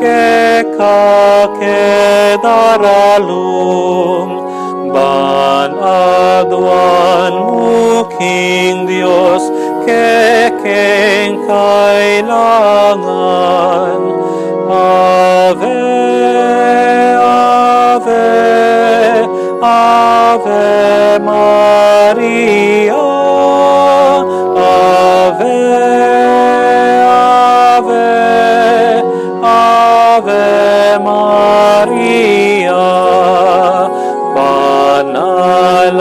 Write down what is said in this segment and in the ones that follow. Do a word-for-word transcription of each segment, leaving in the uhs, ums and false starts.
keka ke daralung, ban aduan mu king Dios kekeng kailangan. Ave, Ave, Ave Maria, Ave, Ave, Ave Maria, panalangin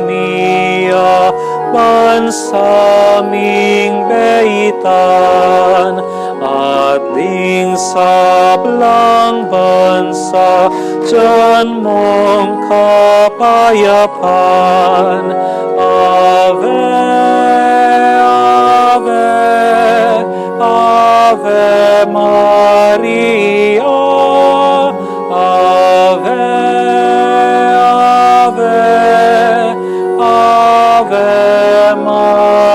mi ya bansa ming beitan, at ding sablang bansa dyan mong kapayapan. Ave, Ave, Ave Maria, Ave, Ave, Ave Maria.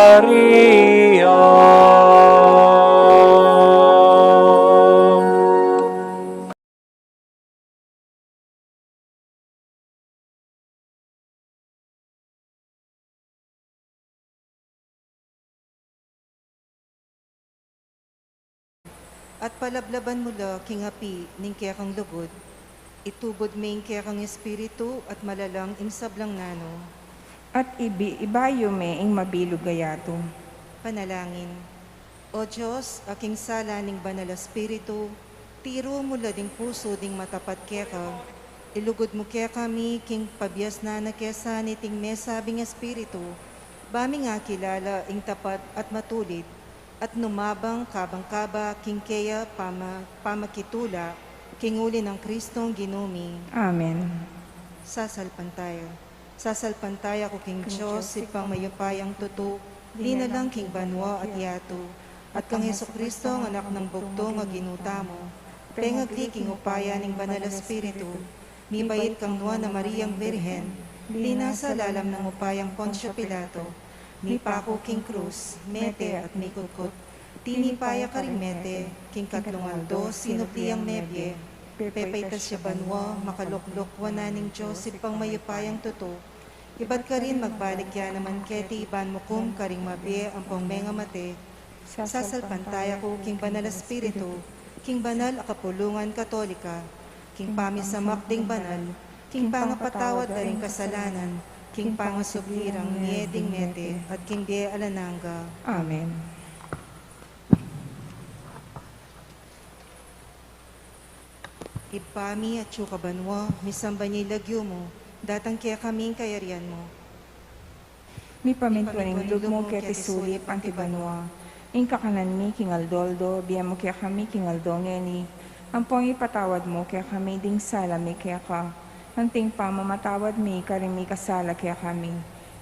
At palablaban mu la king api ning kekang lugud, itubud me ing kekang espiritu at malalang ing sablang nanu. At ibi-, ibayu me ing mabilug a yatu. Panalangin. O Dios, a king sala ning Banal a Espiritu, tiru mu la ding pusu ding matapat keka, ilugud mu kekami king pabiasnan na ke sa niting mesabing espiritu, ba ming akilala ing tapat at matulid, at numabang kabang-kaba king keya pama-, pamakitula, king uli nang Kristong Ginu mi. Amen. Sasalpantaya. Sasalpantaya ku king Dios, Ibpang mayupayang tutu, linalang king banua at yatu, at kang Jesucristo, ang Anak nang bugtung a Ginu tamu, pengagli king upaya ning Banal a Espiritu, mibait kang nuan a Mariang Birhen, linasa lalam nang upayang Poncio Pilato, mipaku king krus, mete at mikutkut. Tinipa ya karing mete, king katlung aldo sinubli yang mebie, pepaitas ya banua, makalukluk wanan ning Dios Ibpang mayupayang tutu. Ibat karin magbalik ya naman keti ban mukum karing mabie ampong mengamate. Sasalpantaya ku king Banal a Espiritu, king banal a kapulungan Katolika, king pamisamak ding banal, king pangapatawad da ring kasalanan, king pangasubli rang mie ding mete, at king bie alang angga. Amen. Ibpa mi, atsu ka banua, misamban ya ing lagyu mu, datang kekami ing kayarian mu. Mipamintuan ing lub mu keti sulip anti banua. Ing kakanan mi king aldo-aldo, ibie mu kekami king aldo ngeni. Ampong ipatawad mu kekami ding sala mi keka, anting pamamatawad mi karing mikasala kekami.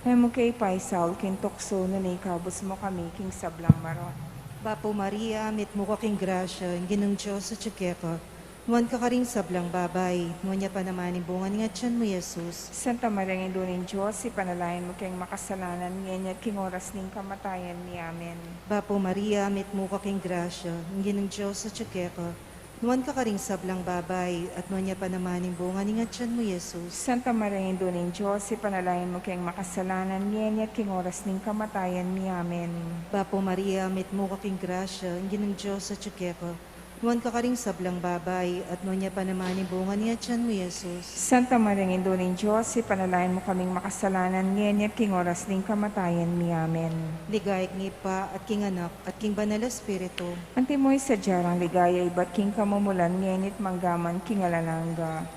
E mu ke ipaisaul king tuksu, nune ikabus mu kami king sablang marok. Bapu Maria, mitmu ka king grasya, ing Ginung Dios atsu keka. Nuan ka karing sablang babai, nuan ya pa naman ing bunga ning atian mu, Jesus. Santa Maria, Indu ning Dios, ipanalangin mu keng makasalanan, ngeni at king oras ning kamatayan mi. Amen. Bapu Maria, mitmu ka king grasya, ing Ginung Dios atsu keka. Nuan ka karing sablang babai, at nuan ya pa naman ing bunga ning atian mu, Jesus. Santa Maria, Indu ning Dios, ipanalangin mu keng makasalanan, ngeni at king oras ning kamatayan mi. Amen. Bapu Maria, mitmu ka king grasya, ing Ginung Dios atsu keka. Nuan ka karing sablang babai, at nuan ya pa naman ing bunga ning atian mu, Jesus. Santa Maria, Indu ning Dios, ipanalangin mu kaming makasalanan, ngeni at king oras ning kamatayan mi. Amen. Ligaya king Ibpa, at king Anak, at king Banal a Espiritu. Antimo ing sadya rang ligaya ibat king kamumulan, ngeni at manggaman king alang angga.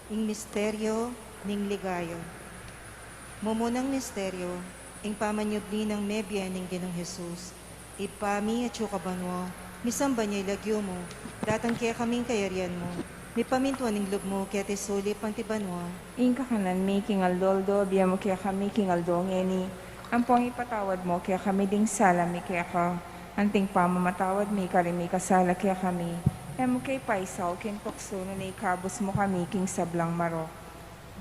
Ing misteryo ning ligaya. Mumunang misteryo, ing pamanyubli nang mebie ning Ginung Jesus. Ibpa mi, atsu ka banua, misamban ya ing lagyu mu, datang kekami ing kayarian mu, mipamintuan ing lub mu keti sulip anti banua. Ing kakanan mi king aldo-aldo, ibie mu kekami king aldo ngeni, ampong ipatawad mu kekami ding sala mi keka, anting pamamatawad mi karing mikasala kekami. E mu ke ipaisaul king tuksu, nune ikabus mu kami king sablang marok.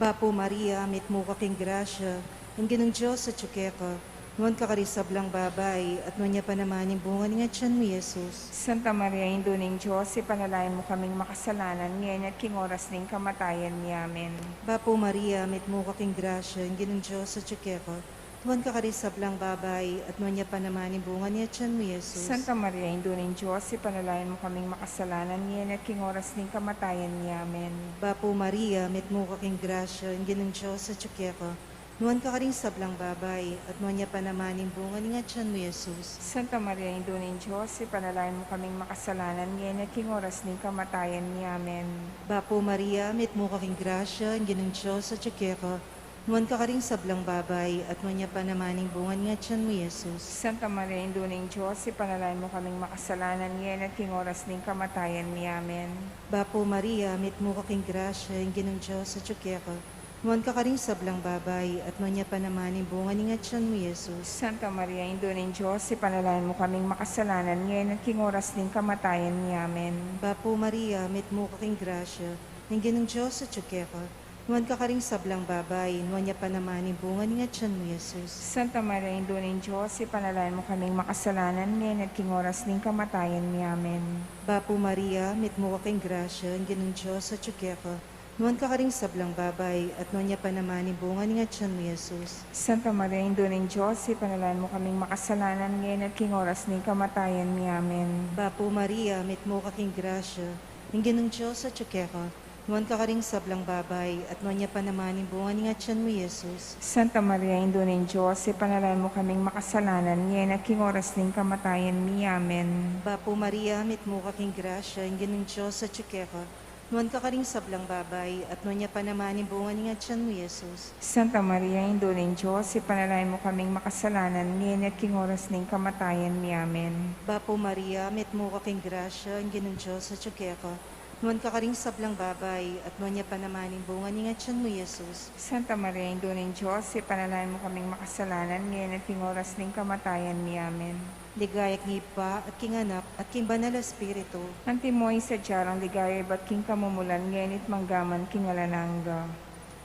Bapu Maria, mitmu ka king grasya, ing Ginung Dios atsu keka. Nuan ka karing sablang babai, at nuan ya pa naman ing bunga ning atian mu, Jesus. Santa Maria, Indu ning Dios, ipanalangin mu kaming makasalanan, ngeni at king oras ning kamatayan mi. Amen. Bapu Maria, mitmu ka king grasya, ing Ginung Dios atyu keka. Nuan ka karing sablang babai, at nuan ya pa naman ing bunga ning atian mu, Jesus. Santa Maria, Indu ning Dios, ipanalangin mu kaming makasalanan, ngeni at king oras ning kamatayan mi. Amen. Bapu Maria, mitmu ka king grasya, ing Ginung Dios atyu keka. Nuan ka karing sablang babai, at nuan ya pa naman ing bunga ning atian mu, Jesus. Santa Maria, Indu ning Dios, ipanalangin mu kaming makasalanan, ngeni at king oras ning kamatayan mi. Amen. Bapu Maria, mitmu ka king grasya, ing Ginung Dios atyu keka. Nuan ka karing sablang babai, at nuan ya pa naman ing bunga ning atian mu, Jesus. Santa Maria, Indu ning Dios, ipanalangin mu kaming makasalanan, ngeni at king oras ning kamatayan mi. Amen. Bapu Maria, mitmu ka king grasya, ing Ginung Dios atyu keka. Nuan ka karing sablang babai, at nuan ya pa naman ing bunga ning atian mu, Jesus. Santa Maria, Indu ning Dios, ipanalangin mu kaming makasalanan, ngeni at king oras ning kamatayan mi. Amen. Bapu Maria, mitmu ka king grasya, ing Ginung Dios atyu keka. Nuan ka karing sablang babai, nuan ya pa naman ing bunga ning atian mu, Jesus. Santa Maria, Indu ning Dios, ipanalangin mu kaming makasalanan, ngeni at king oras ning kamatayan mi. Amen. Bapu Maria, mitmu ka king grasya, ing Ginung Dios atyu keka. Nuan ka karing sablang babai, at nuan ya pa naman ing bunga ning atian mu, Jesus. Santa Maria, Indu ning Dios, ipanalangin mu kaming makasalanan, ngeni at king oras ning kamatayan mi. Amen. Bapu Maria, mitmu ka king grasya, ing Ginung Dios atyu keka. Nuan ka karing sablang babai, at nuan ya pa naman ing bunga ning atian mu, Jesus. Santa Maria, Indu ning Dios, ipanalangin mu kaming makasalanan, ngeni at king oras ning kamatayan mi. Amen. Bapu Maria, mitmu ka king grasya, ing Ginung Dios atyu keka. Nuan ka karing sablang babai, at nuan ya pa naman ing bunga ning atian mu, Jesus. Santa Maria, Indu ning Dios, ipanalangin mu kaming makasalanan, ngeni at king oras ning kamatayan mi. Amen. Bapu Maria, mitmu ka king grasya, ing Ginung Dios atyu keka. Nuan ka karing sablang babai, at nuan ya pa naman ing bunga ning atian mu, Jesus. Santa Maria, Indu ning Dios, ipanalangin mu kaming makasalanan, ngeni at king oras ning kamatayan mi. Amen. Ligaya king Ibpa, at king Anak, at king Banal a Espiritu. Antimo ing sadya nang ligaya ibat king kamumulan, ngeni at manggaman king alang angga.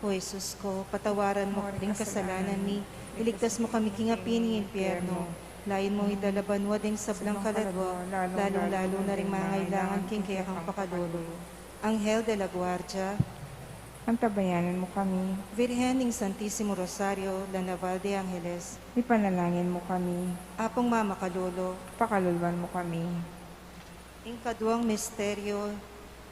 O Jesus ko, patawaran mu ring kasalanan mi, iligtas mu kami king api ning impyerno, lalu mu king banua ding sablang kaladwa, lalung-lalu na ring mangailangan king kekang pakalulu. Anghel de la Guardia. Antabayanan mu kami. Virgen ning Santisimo Rosario, La Naval de Angeles. Ipanalangin mu kami. Apung mamakalulu. Pakaluluan mu kami. Ing kaduang misteryo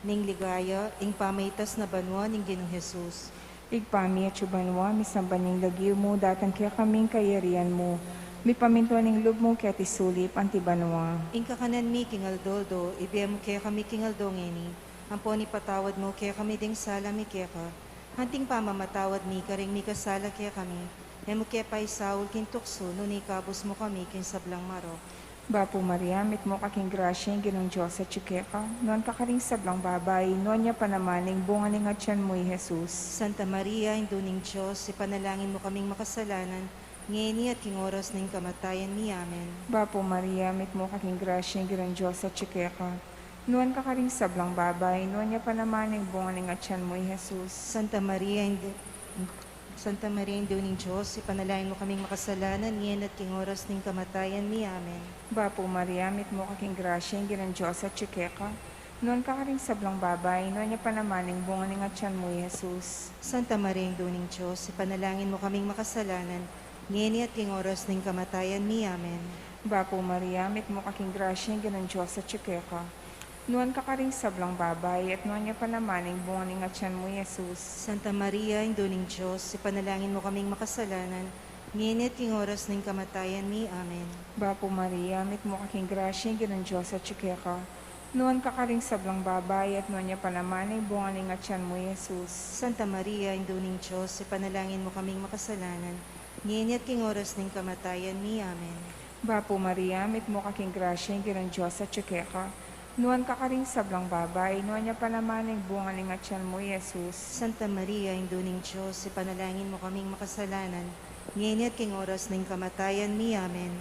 ning ligaya, ing pamaitas na banua ning Ginung Jesus. Ibpa mi, atsu ka banua, misamban ya ing lagyu mu, datang kekami ing kayarian mu, mipamintuan ing lub mu keti sulip anti banua. Ing kakanan mi king aldo-aldo, ibie mu kekami king aldo ngeni, ampon ipatawad mu kekami ding sala mi keka, anting pamamatawad mi karing mikasala kekami, e mu ke paisaul king tuksu, nune ikabus mu kami king sablang marok. Bapu Maria, mitmu ka king grasya, ing Ginung Dios atsu keka, nuan ka karing sablang babai, nuan ya pa naman ing bunga ning atian mu, i Jesus. Santa Maria, Indu ning Dios, ipanalangin mu kaming makasalanan, ngeni at king oras ning kamatayan mi. Amen. Bapu Maria, mitmu ka king grasya, ing Ginung Dios atsu keka. Nuan ka karing sablang babai, nuan ya pa naman ing bunga ning atian mu, i Jesus. Santa Maria, Indu, Santa Maria, Indu ning Dios, ipanalangin mu kaming makasalanan, ngeni at king oras ning kamatayan mi. Amen. Bapu Maria, mitmu ka king grasya, ing Ginung Dios atsu keka. Nuan ka karing sablang babai, nuan ya pa naman ing bunga ning atian mu, i Jesus. Santa Maria, Indu ning Dios, ipanalangin mu kaming makasalanan, ngeni at king oras ning kamatayan mi. Amen. Bapu Maria, mitmu ka king grasya, ing Ginung Dios atsu keka. Nuan ka karing sablang babai, at nuan ya pa naman ing bunga ning atian mu, i Jesus. Santa Maria, Indu ning Dios, ipanalangin mu kaming makasalanan, ngeni at king oras ning kamatayan mi. Amen. Bapu Maria, mitmu ka king grasya, ing Ginung Dios atsu keka. Nuan ka karing sablang babai, at nuan ya pa naman ing bunga ning atian mu, i Jesus. Santa Maria, Indu ning Dios, ipanalangin mu kaming makasalanan, ngeni at king oras ning kamatayan mi. Amen. Bapu Maria, mitmu ka king grasya, ing Ginung Dios atsu keka. Nuan ka karing sablang babai, nuan ya pa naman ing bunga ning atian mu, i Jesus. Santa Maria, Indu ning Dios, ipanalangin mu kaming makasalanan, ngeni at king oras ning kamatayan mi. Amen.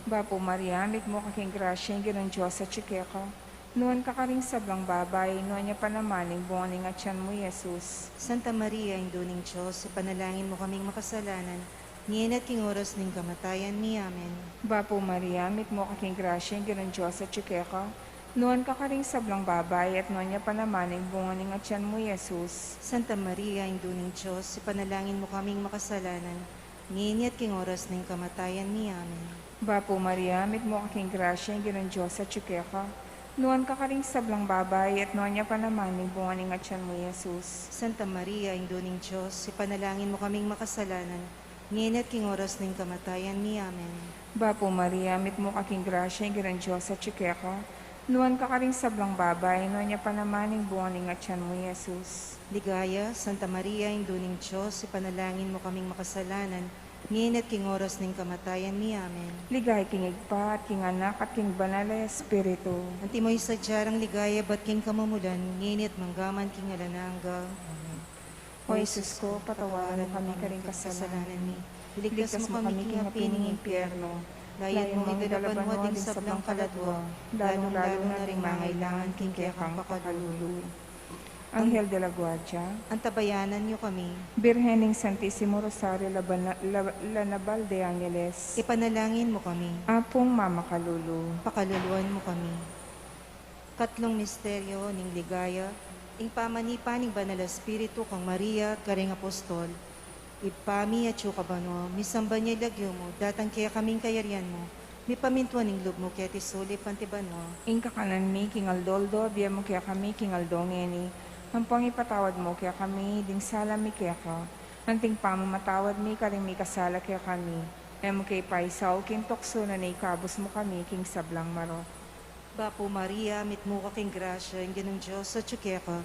Bapu Maria, mitmu ka king grasya, ing Ginung Dios atsu keka. Nuan ka karing sablang babai, nuan ya pa naman ing bunga ning atian mu, i Jesus. Santa Maria, Indu ning Dios, ipanalangin mu kaming makasalanan, ngeni at king oras ning kamatayan mi. Amen. Bapu Maria, mitmu ka king grasya, ing Ginung Dios atyu keka. Nuan ka karing sablang babai, at nuan ya pa naman ing bunga ning atyan mu, Jesus. Santa Maria, Indu ning Dios, ipanalangin mu kaming makasalanan, ngeni at king oras ning kamatayan mi. Amen. Bapu Maria, mitmu ka king grasya, ing Ginung Dios atyu keka. Nuan ka karing sablang babai, at nuan ya pa naman ing bunga ning atyan mu, Jesus. Santa Maria, Indu ning Dios, ipanalangin mu kaming makasalanan, ngeni at king oras ning kamatayan mi. Amen. Bapu Maria, mitmu ka king grasya, ing Ginung Dios atyu keka. Nuan ka karing sablang babai, nuan ya pa naman ing bunga ning atyan mu, Jesus. Ligaya, Santa Maria, Indu ning Dios, ipanalangin mu kaming makasalanan, ngeni at king oras ning kamatayan mi. Amen. Ligaya king Ibpa, at king Anak, at king Banal a Espiritu. Antimo ing sadya nang ligaya ibat king kamumulan, ngeni at manggaman king alang angga. Amen. O Jesus ko, patawaran mu kami karing kasalanan mi. Iligtas mu kami king api ning impyerno. Layun mung idala banua ding sablang kaladua, lalung-lalu na ring mangailangan king kekang pakalulu. Anghel de la Guardia. Antabayanan yu kami. Birhen ning Santisimo Rosario, la, la, la Naval de Angeles. Ipanalangin mu kami. Apung mamakalulu. Pakaluluan mu kami. Katlung misteryo ning ligaya, ing pamanipa ning Banal a Espiritu kang Maria at karing apostol. Ibpa mi, atyu ka banua, misamban ya ing lagyu mu, datang kekami ing kayarian mu, mipamintuan ing lub mu keti sulip anti banua. Ing kakanan mi king aldo-aldo, ibie mu kekami king aldo ngeni, ampong ipatawad mu kekami ding sala mi keka, anting pamamatawad mi karing mikasala kekami. E mu ke paisaul king tuksu, nune ikabus mu kami king sablang marok. Bapu Maria, mitmu ka king grasya, ing Ginung Dios atyu keka.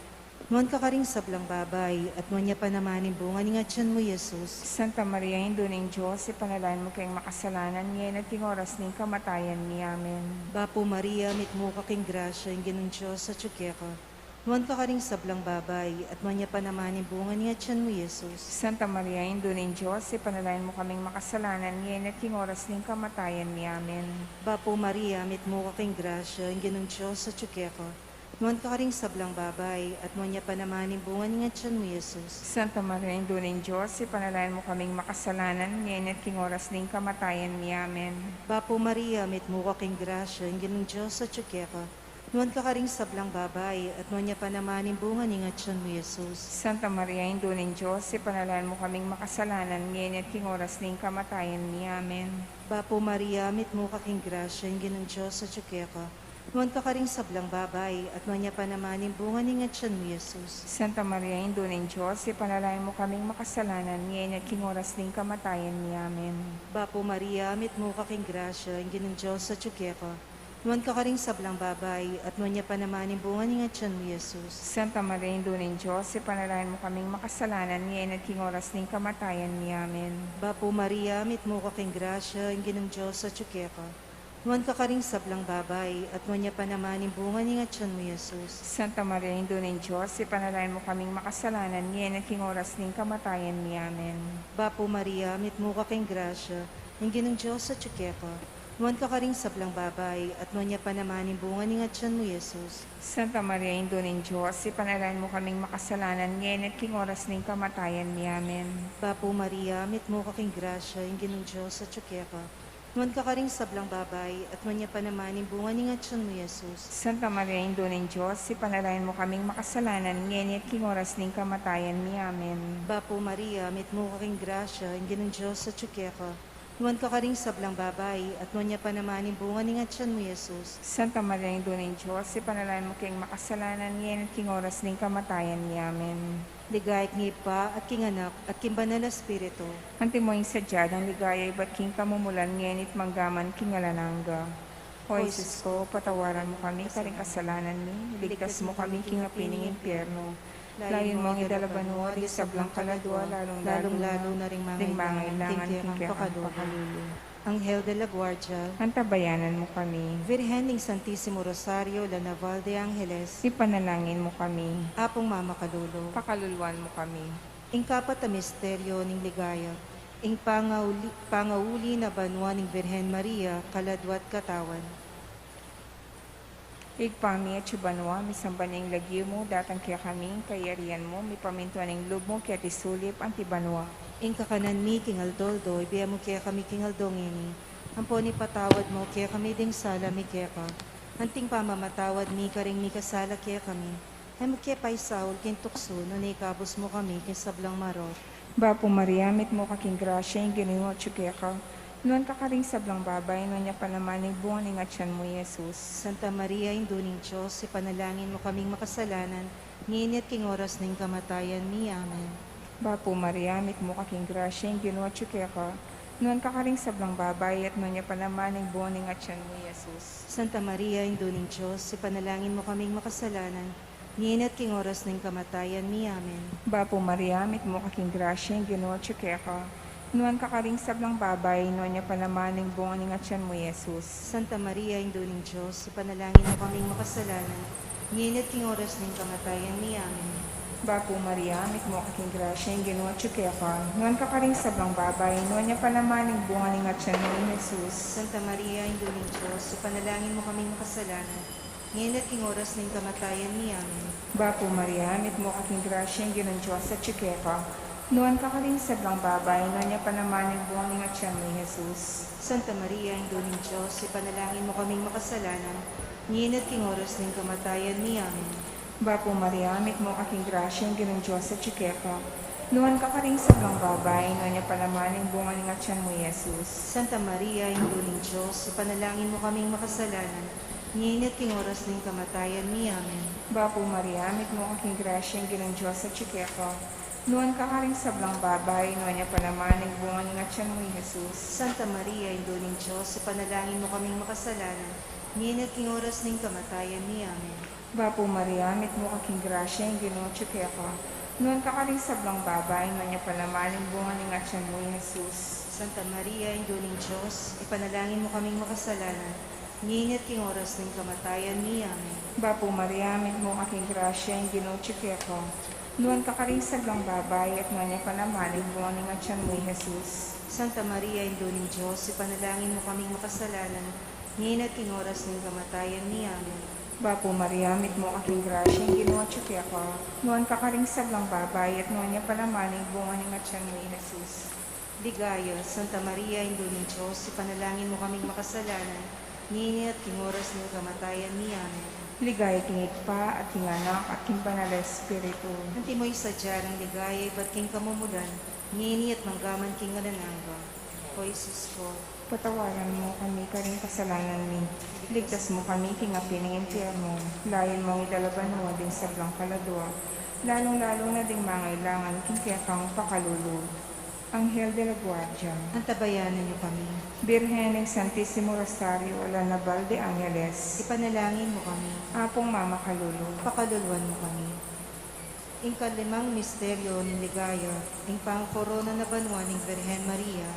Nuan ka karing sablang babai, at nuan ya pa naman ing bunga ning atyan mu, Jesus. Santa Maria, Indu ning Dios, ipanalangin mu keng makasalanan, ngeni at king oras ning kamatayan mi. Amen. Bapu Maria, mitmu ka king grasya, ing Ginung Dios atyu keka. Nuan ka karing sablang babai, at nuan ya pa naman ing bunga ning atyan mu, Jesus. Santa Maria, Indu ning Dios, ipanalangin mu kaming makasalanan, ngeni at king oras ning kamatayan mi. Amen. Bapu Maria, mitmu ka king grasya, ing Ginung Dios atyu keka. Nuan ka karing sablang babai, at nuan ya pa naman ing bunga ning atyan mu, Jesus. Santa Maria, Indu ning Dios, ipanalangin mu kaming makasalanan, ngeni at king oras ning kamatayan mi. Amen. Bapu Maria, mitmu ka king grasya, ing Ginung Dios atyu keka. Nuan ka karing sablang babai, at nuan ya pa naman ing bunga ning atyan mu, Jesus. Santa Maria, Indu ning Dios, ipanalangin mu kaming makasalanan, ngeni at king oras ning kamatayan mi. Amen. Bapu Maria, mitmu ka king grasya, ing Ginung Dios atyu keka. Nuan ka karing sablang babai, at nuan ya pa naman ing bunga ning atyan mu, Jesus. Santa Maria, Indu ning Dios, ipanalangin mu kaming makasalanan, ngeni at king oras ning kamatayan mi. Amen. Bapu Maria, mitmu ka king grasya, ing Ginung Dios atyu keka. Nuan ka karing sablang babai, at nuan ya pa naman ing bunga ning atyan mu, Jesus. Santa Maria, Indu ning Dios, ipanalangin mu kaming makasalanan, ngeni at king oras ning kamatayan mi. Amen. Bapu Maria, mitmu ka king grasya, ing Ginung Dios atyu keka. Nuan ka karing sablang babai, at nuan ya pa naman ing bunga ning atyan mu, Jesus. Santa Maria, Indu ning Dios, ipanalangin mu kaming makasalanan, ngeni at king oras ning kamatayan mi. Amen. Bapu Maria, mitmu ka king grasya, ing Ginung Dios atyu keka. Nuan ka karing sablang babai, at nuan ya pa naman ing bunga ning atyan mu, Jesus. Santa Maria, Indu ning Dios, ipanalangin mu kaming makasalanan, ngeni at king oras ning kamatayan mi. Amen. Bapu Maria, mitmu ka king grasya, ing Ginung Dios atyu keka. Nuan ka karing sablang babai, at nuan ya pa naman ing bunga ning atyan mu, Jesus. Santa Maria, Indu ning Dios, ipanalangin mu kaming makasalanan, ngeni at king oras ning kamatayan mi. Amen. Bapu Maria, mitmu ka king grasya, ing Ginung Dios atyu keka. Nuan ka karing sablang babai, at nuan ya pa naman ing bunga ning atyan mu, Jesus. Santa Maria, Indu ning Dios, ipanalangin mu keng makasalanan, ngeni at king oras ning kamatayan mi. Amen. Ligaya king Ibpa, at king Anak, at king Banal a Espiritu. Antimo ing sadya nang ligaya ibat king kamumulan, ngeni at manggaman king alang angga. O Jesus ko, patawaran mu kami karing kasalanan mi, iligtas mu kami king api ning impyerno. Layun mung idala banua ding sablang kaladua, lalung-lalu na ring mangailangan king kekang pakalulu. Anghel de la Guardia. Antabayanan mu kami. Virgen ning Santisimo Rosario, la Naval de Angeles. Ipanalangin mu kami. Apung mamakalulu. Pakaluluan mu kami. Ing kapat a misteryo ning ligaya, ing pangauli, pangauli na banua ning Virgen Maria, kaladua't katawan. Ibpa mi, atsu ka banua, misamban ya ing lagyu mu, datang kekami ing kayarian mu, mipamintuan ing lub mu keti sulip anti banua. Ing kakanan mi king aldo-aldo ibie mu kekami king aldo ngeni. Ampon ipatawad mu kekami ding sala mi keka, anting pamamatawad mi karing mikasala kekami. E mu ke paisaul king tuksu, nune ikabus mu kami king sablang marok. Bapu Maria, mitmu ka king grasya, ing Ginu atyu keka. Nuan ka karing sablang babai, nuan ya pa naman ing bunga ning atyan mu, i Jesus. Santa Maria, Indu ning Dios, ipanalangin mu kaming makasalanan, ngeni at king oras ning kamatayan mi. Amen. Bapu Maria, mitmu ka king grasya, ing Ginu atyu keka. Nuan ka karing sablang babai, at nuan ya pa naman ing bunga ning atyan mu, i Jesus. Santa Maria, Indu ning Dios, ipanalangin mu kaming makasalanan, ngeni at king oras ning kamatayan mi. Amen. Bapu Maria, mitmu ka king grasya, ing Ginu atyu keka. Nuan ka karing sablang babai, nuan ya pa naman ing bunga ning atyan mu, i Jesus. Santa Maria, Indu ning Dios, ipanalangin mu kaming makasalanan, ngeni at king oras ning kamatayan mi. Amen. Bapu Maria, mitmu ka king grasya, ing Ginu atyu keka. Nuan ka karing sablang babai, nuan ya pa naman ing bunga ning atyan mu, i Jesus. Santa Maria, Indu ning Dios, ipanalangin mu kaming makasalanan, ngeni at king oras ning kamatayan mi. Amen. Bapu Maria, mitmu ka king grasya, ing Ginung Dios atyu keka. Nuan ka karing sablang babai, nuan ya pa naman ing bunga ning atyan mu, i Jesus. Santa Maria, Indu ning Dios, ipanalangin mu kaming makasalanan, ngeni at king oras ning kamatayan mi. Amen. Bapu Maria, mitmu ka king grasya, ing Ginung Dios atyu keka. Nuan ka karing sablang babai, nuan ya pa naman ing bunga ning atyan mu, i Jesus. Santa Maria, Indu ning Dios, ipanalangin mu kaming makasalanan, ngeni at king oras ning kamatayan mi. Amen. Bapu Maria, mitmu ka king grasya, ing Ginung Dios atyu keka. Nuan ka karing sablang babai, nuan ya pa naman ing bunga ning atyan mu, i Jesus. Santa Maria, Indu ning Dios, ipanalangin mu kaming makasalanan, ngeni at king oras ning kamatayan mi. Amen. Bapu Maria, mitmu ka king grasya, ing Ginu atyu keka. Nuan ka karing sablang babai, nuan ya pa naman ing bunga ning atyan mu, i Jesus. Santa Maria, Indu ning Dios, ipanalangin mu kaming makasalanan, ngeni at king oras ning kamatayan mi. Amen. Bapu Maria, mitmu ka king grasya, ing Ginu atyu keka. Nuan ka karing sablang babai, at nuan ya pa naman ing bunga ning atyan mu, i Jesus. Santa Maria, Indu ning Dios, ipanalangin mu kaming makasalanan, ngeni at king oras ning kamatayan mi. Amen. Bapu Maria, mitmu ka king grasya, ing Ginu atyu keka. Nuan ka karing sablang babai, at nuan ya pa naman ing bunga ning atyan mu, i Jesus. Ligaya. Santa Maria, Indu ning Dios, ipanalangin mu kaming makasalanan, ngeni at king oras ning kamatayan mi. Amen. Ligaya king Ibpa, at king Anak, at king Banal a Espiritu. Antimo ing sadya nang ligaya ibat king kamumulan, ngeni at manggaman king alang angga. O Jesus ko, patawaran mu kami karing kasalanan mi, ligtas mu kami king api ning impyernu, layon mung idala banua ding sablang kaladua, lalung-lalu na ding mangailangan king kekang pakalulu. Anghel de la Guardia, antabayanan yu kami. Birhen ning Santisimo Rosario, Alan Naval de Angeles, ipanalangin mu kami. Apung Mamakalulu, pakaluluan mu kami. Ing kalimang misteryo ning ligaya, ing pangkorona na banua ning Birhen Maria.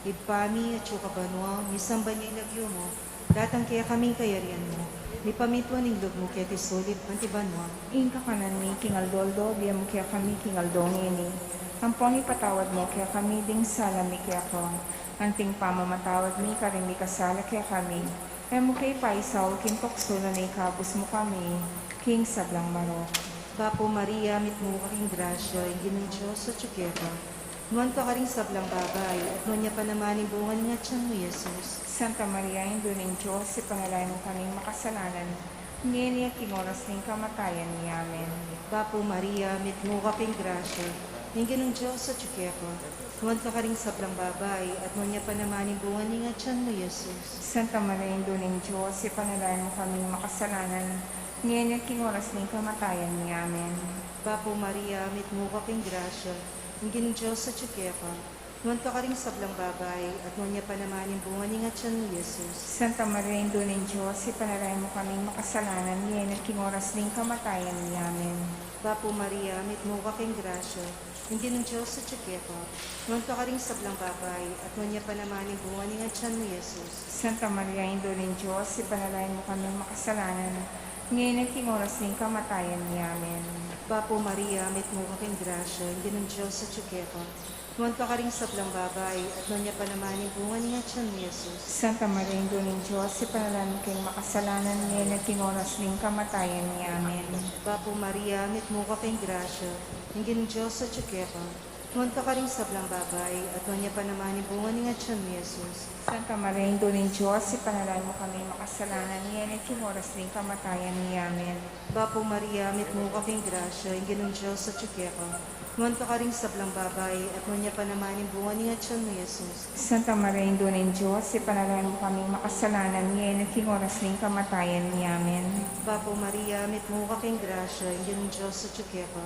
Ibpa mi, atsu ka banua, misamban ya ing lagyu mu, datang kekami ing kayarian mu, mipamintuan ing lub mu keti sulip anti banua. Ing kakanan mi king aldo-aldo ibie mu kekami king aldo ngeni. Ampon ipatawad mu kekami ding sala mi keka, anting pamamatawad mi karing mikasala kekami. E mu ke paisaul king tuksu, nune ikabus mu kami king sablang marok. Bapu Maria, mitmu ka king grasya, ing Ginung Dios atyu keka. Nuan ka karing sablang babai, at nuan ya pa naman ing bunga ning atyan mu, i Jesus. Santa Maria, Indu ning Dios, ipanalangin mu kaming makasalanan, ngeni at king oras ning kamatayan mi. Amen. Bapu Maria, mitmu ka king grasya, ing Ginung Dios atyu keka. Nuan ka karing sablang babai, at nuan ya pa naman ing bunga ning atyan mu, i Jesus. Santa Maria, Indu ning Dios, ipanalangin mu kaming makasalanan, ngeni at king oras ning kamatayan mi. Amen. Bapu Maria, mitmu ka king grasya, ing Ginung Dios atyu keka. Nuan ka karing sablang babai, at nuan ya pa naman ing bunga ning atyan mu, i Jesus. Santa Maria, Indu ning Dios, ipanalangin mu kaming makasalanan, ngeni at king oras ning kamatayan mi. Amen. Bapu Maria, mitmu ka king grasya, ing Ginung Dios atyu keka. Nuan ka karing sablang babai, at nuan ya pa naman ing bunga ning atyan mu, i Jesus. Santa Maria, Indu ning Dios, ipanalangin mu kaming makasalanan, ngeni at king oras ning kamatayan mi. Amen. Bapu Maria, mitmu ka king grasya, ing Ginung Dios atyu keka. Nuan ka karing sablang babai, at nuan ya pa naman ing bunga ning atian mu, Jesus. Santa Maria, Indu ning Dios, ipanalangin mu kaming makasalanan, ngeni at king oras ning kamatayan mi. Amen. Bapu Maria, mitmu ka king grasya, ing Ginung Dios atyu keka. Nuan ka karing sablang babai, at nuan ya pa naman ing bunga ning atian mu, Jesus. Santa Maria, Indu ning Dios, ipanalangin mu kaming makasalanan, ngeni at king oras ning kamatayan mi. Amen. Bapu Maria, mitmu ka king grasya, ing Ginung Dios atyu keka. Nuan ka karing sablang babai, at nuan ya pa naman ing bunga ning atian mu, Jesus. Santa Maria, Indu ning Dios, ipanalangin mu kaming makasalanan, ngeni at king oras ning kamatayan mi. Amen. Bapu Maria, mitmu ka king grasya, ing Ginung Dios atyu keka.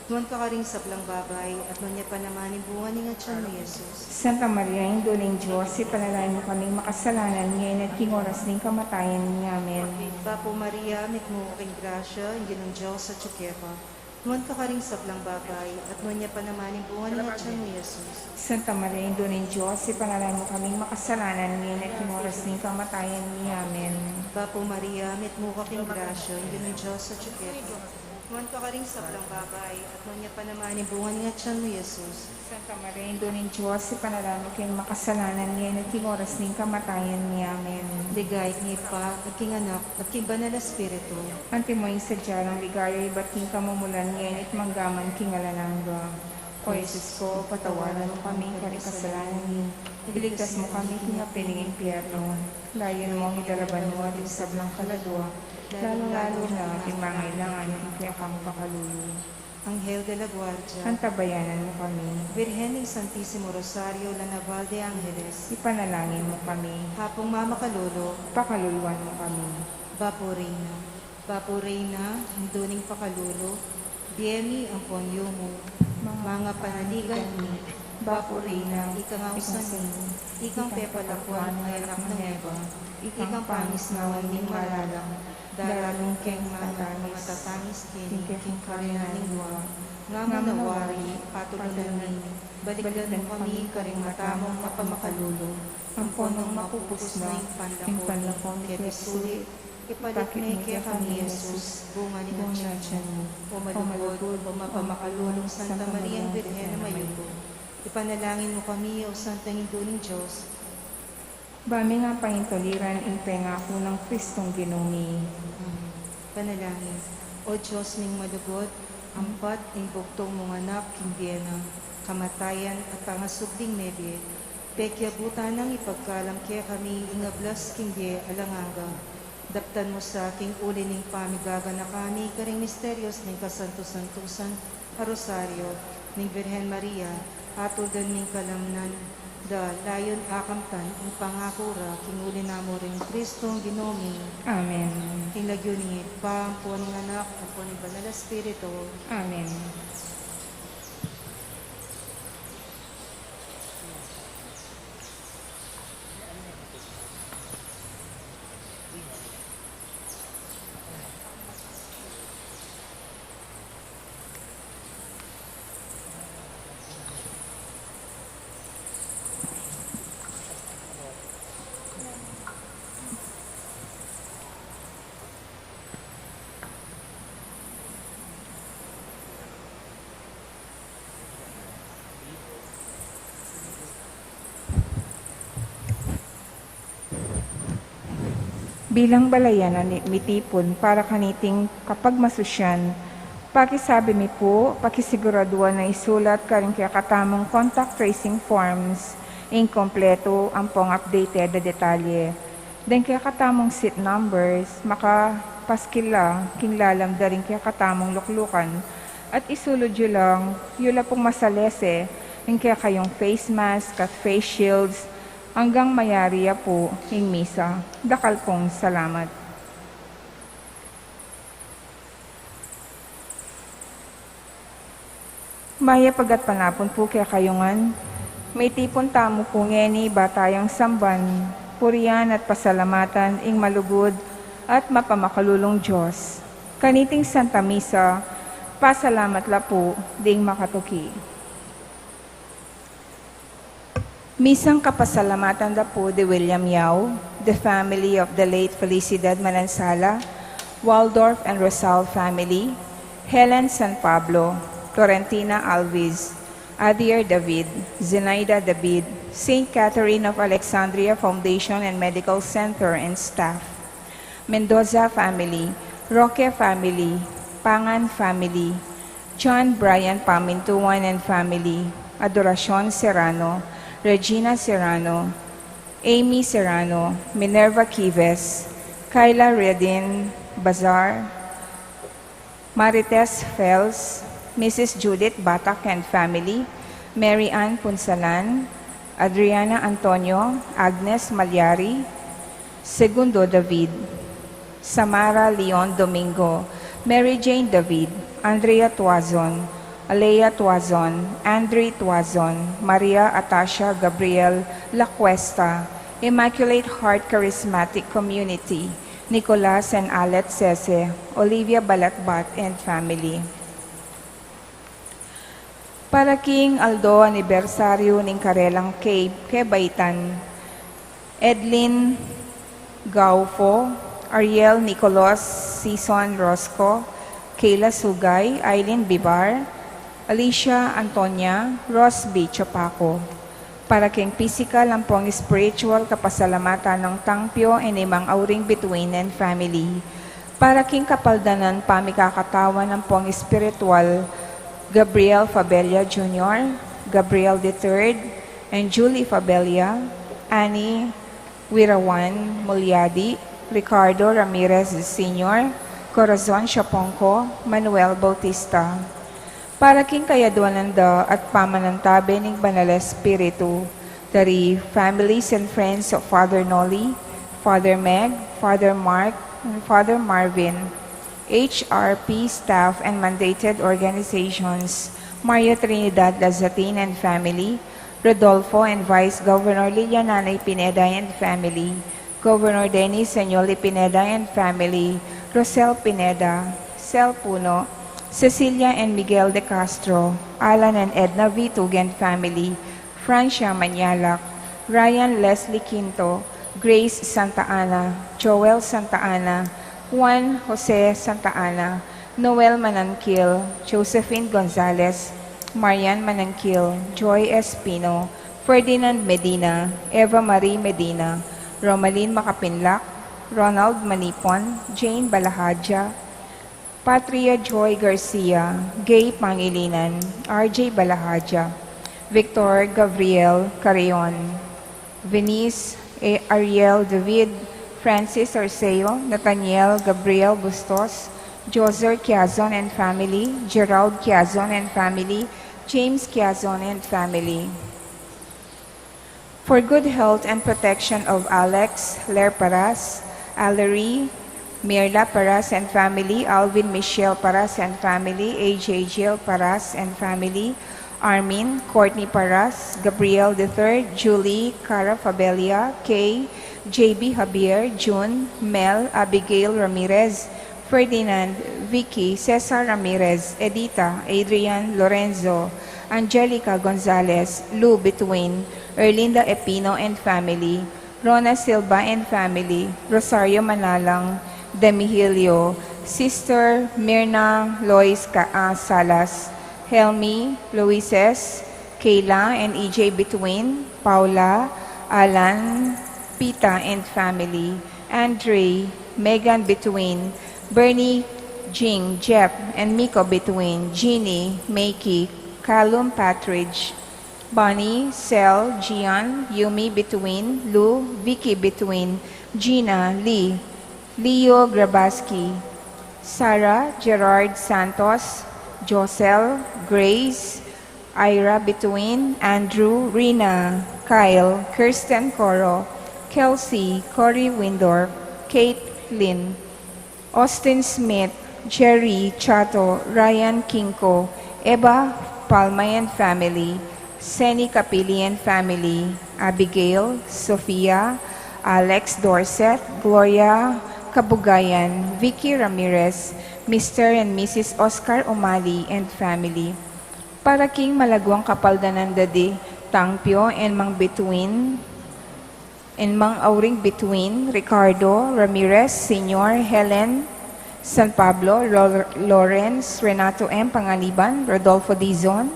Nuan ka karing sablang babai, at nuan ya pa naman ing bunga ning atian mu, Jesus. Santa Maria, Indu ning Dios, ipanalangin mu kaming makasalanan, ngeni at king oras ning kamatayan mi. Amen. Bapu Maria, mitmu ka king grasya, ing Ginung Dios atyu keka. Nuan ka karing sablang babai, at nuan ya pa naman ing bunga ning atian mu, Jesus. Santa Maria, Indu ning Dios, ipanalangin mu kaming makasalanan, ngeni at king oras ning kamatayan mi. Amen. Bapu Maria, mitmu ka king grasya, ing Ginung Dios atyu keka. Nuan ka karing sablang babai, at nuan ya pa naman ing bunga ning atian mu, Jesus. Santa Maria, Indu ning Dios, ipanalangin mu kaming makasalanan, ngeni at king oras ning kamatayan mi. Amen. Ligaya king Ibpa, at king Anak, at king Banal a Espiritu. Antimo ing sadya nang ligaya ibat king kamumulan, ngeni at mangga man king alang angga. O Jesus ko, patawaran mu kami karing kasalanan mi. Iligtas mu kami king api ning impyerno. Layun mu king lalaban banua ding sablang kaladua, lalung-lalu na ding mangailangan king kekang pakalulu. Anghel de la Guardia. Antabayanan mu kami. Birhen ning Santisimo Rosario, La Naval de Angeles. Ipanalangin mu kami. Apung mamakalulu. Pakaluluan mu kami. Bapu Reyna. Bapu Reyna, Indu ning pakalulu, bie mi ampon yumu, manga panaligan mi, Bapu Reyna, ika ngan ausan mi, ikang pepalakuan a anak nang Eva, ikang pangisnawan ning malalam, daralung keng matatamis keni king karina ning lua, ngamu na wari, patulunan mi, balikdan mu kami karing mata mung mapamakalulu, ampon nung mapupus na ing panlako mi keti sulit, ipakit me kekami i Jesus, bunga ning atian mu. O malugud, o mapamakalulung Santa Mariang Birhen a mayumu, ipanalangin mu kami, o Santang Indu ning Dios. Ba ming apangintuliran ing pengaku nang Kristong Ginu mi. Amen. Panalangin. O Dios ming malugud, ampat ing bugtung mung Anak king bie na, kamatayan at pangasubling mebie, pekiabutan nang ipagkalam kekami ing ablas king bie alang angga. Daptan mu sa king uli ning pamigaganaka mi karing misterios ning kasantu-santusan a Rosario ning Birhen Maria, atuldan ming kalamnan da, layun akamtan ing pangaku ra king uli na mu ring Kristong Ginu mi. Amen. King lagyu ning Ibpa, ampon ning Anak, ampon ning Banal a Espiritu. Amen. Bilang balayan a mitipun para kaniting kapagmasusyan, pakisabi mi pu, pakisiguraduan a isulat karing kekatamung contact tracing forms ing kompletu ampong updated a detalye. Deng kekatamung seat numbers, makapaskil la king lalam da ring kekatamung luklukan, at isulud yu lang, yu la pung masalese ing kekayung face mask at face shields, anggang mayari ya pu ing misa. Dakal pung salamat. Mayap a gatpanapun pu kekayu ngan. Mitipun tamu pu ngeni ba tayang samban, purian at pasalamatan ing malugud at mapamakalulung Dios. Kaniting Santa Misa, pasalamat la pu ding makatuki. Misang kapasalamatan da pu di William Yao, the family of the late Felicidad Manansala, Waldorf and Rosal family, Helen San Pablo, Florentina Alvis, Adier David, Zenaida David, Saint Catherine of Alexandria Foundation and Medical Center and staff, Mendoza family, Roque family, Pangan family, John Brian Pamintuan and family, Adoracion Serrano, Regina Serrano, Amy Serrano, Minerva Kives, Kyla Redin Bazar, Marites Fels, Missus Judith Batak and family, Mary Ann Punsalan, Adriana Antonio, Agnes Malyari, Segundo David, Samara Leon Domingo, Mary Jane David, Andrea Tuazon, Alea Tuazon, Andre Tuazon, Maria Atasia Gabriel Lacuesta, Immaculate Heart Charismatic Community, Nicolas and Alet Sese, Olivia Balatbat and family. Para king aldo anibersaryu ning karelang ke-, kebaitan, Edlin Gaufo, Ariel Nicolas, Sison Rosco, Kayla Sugay, Aileen Bibar, Alicia Antonia, Rosby Chapaco. Para king pisikal ampong spiritual kapasalamatan nang Tangpio and Imang Auring Bituin and family. Para king kapaldanan pamikakatawan ampong spiritual, Gabriel Fabella Junior, Gabriel the third, and Julie Fabella, Annie Wirawan Mulyadi, Ricardo Ramirez Senior, Corazon Siaponco, Manuel Bautista. Para king kayadwanan da at pamanantabe ning Banal Espiritu, dari families and friends of Father Noli, Father Meg, Father Mark, and Father Marvin, H R P staff and mandated organizations, Mario Trinidad Lazatin and family, Rodolfo and Vice Governor Lilian Nanay Pineda and family, Governor Dennis Señoli Pineda and family, Rosel Pineda, Sel Puno, Cecilia and Miguel de Castro, Alan and Edna Vitug and family, Francia Manyalak, Ryan Leslie Quinto, Grace Santa Ana, Joel Santa Ana, Juan Jose Santa Ana, Noel Manangkil, Josephine Gonzalez, Marian Manangkil, Joy Espino, Ferdinand Medina, Eva Marie Medina, Romalyn Makapinlak, Ronald Manipon, Jane Balahadja, Patria Joy Garcia, Gay Pangilinan, R J Balahadja, Victor Gabriel Carreon, Venice A. Ariel David, Francis Arceo, Nathaniel Gabriel Bustos, Joser Quiazon and family, Gerald Quiazon and family, James Quiazon and family. For good health and protection of Alex Ler Paras, Allery, Mirla Paras and family, Alvin Michelle Paras and family, A J Jill Paras and family, Armin, Courtney Paras, Gabriel the third, Julie, Cara Fabella, Kay, J B Javier, June, Mel, Abigail Ramirez, Ferdinand, Vicky, Cesar Ramirez, Edita, Adrian, Lorenzo, Angelica Gonzalez, Lou Bituin, Erlinda Epino and family, Rona Silva and family, Rosario Manalang, Demihilio, Sister Mirna Lois Ca-, ah, Salas, Helmi, Luises, Kayla and E J Bituin, Paula, Alan, Pita and family, Andre, Megan Bituin, Bernie, Jing, Jep, and Miko Bituin, Jeannie, Makey, Callum Patridge, Bonnie, Sel, Gian, Yumi Bituin, Lou, Vicky Bituin, Gina, Lee, Leo Grabaski, Sarah, Gerard Santos, Josel, Grace, Ira Bituin, Andrew, Rina, Kyle, Kirsten Coro, Kelsey, Cory Windorf, Kate Lynn, Austin Smith, Jerry, Chato, Ryan Kinko, Eva Palma and family, Seni Kapili and family, Abigail, Sofia, Alex Dorset, Gloria Kabugayan, Vicky Ramirez, Mister and Missus Oscar Umali and family. Para king malaguang kapaldanan da di Tangpio and Mang Bituin, and Mang Auring Bituin, Ricardo Ramirez Senior, Helen San Pablo, Lor-, Lawrence, Renato M Panganiban, Rodolfo Dizon,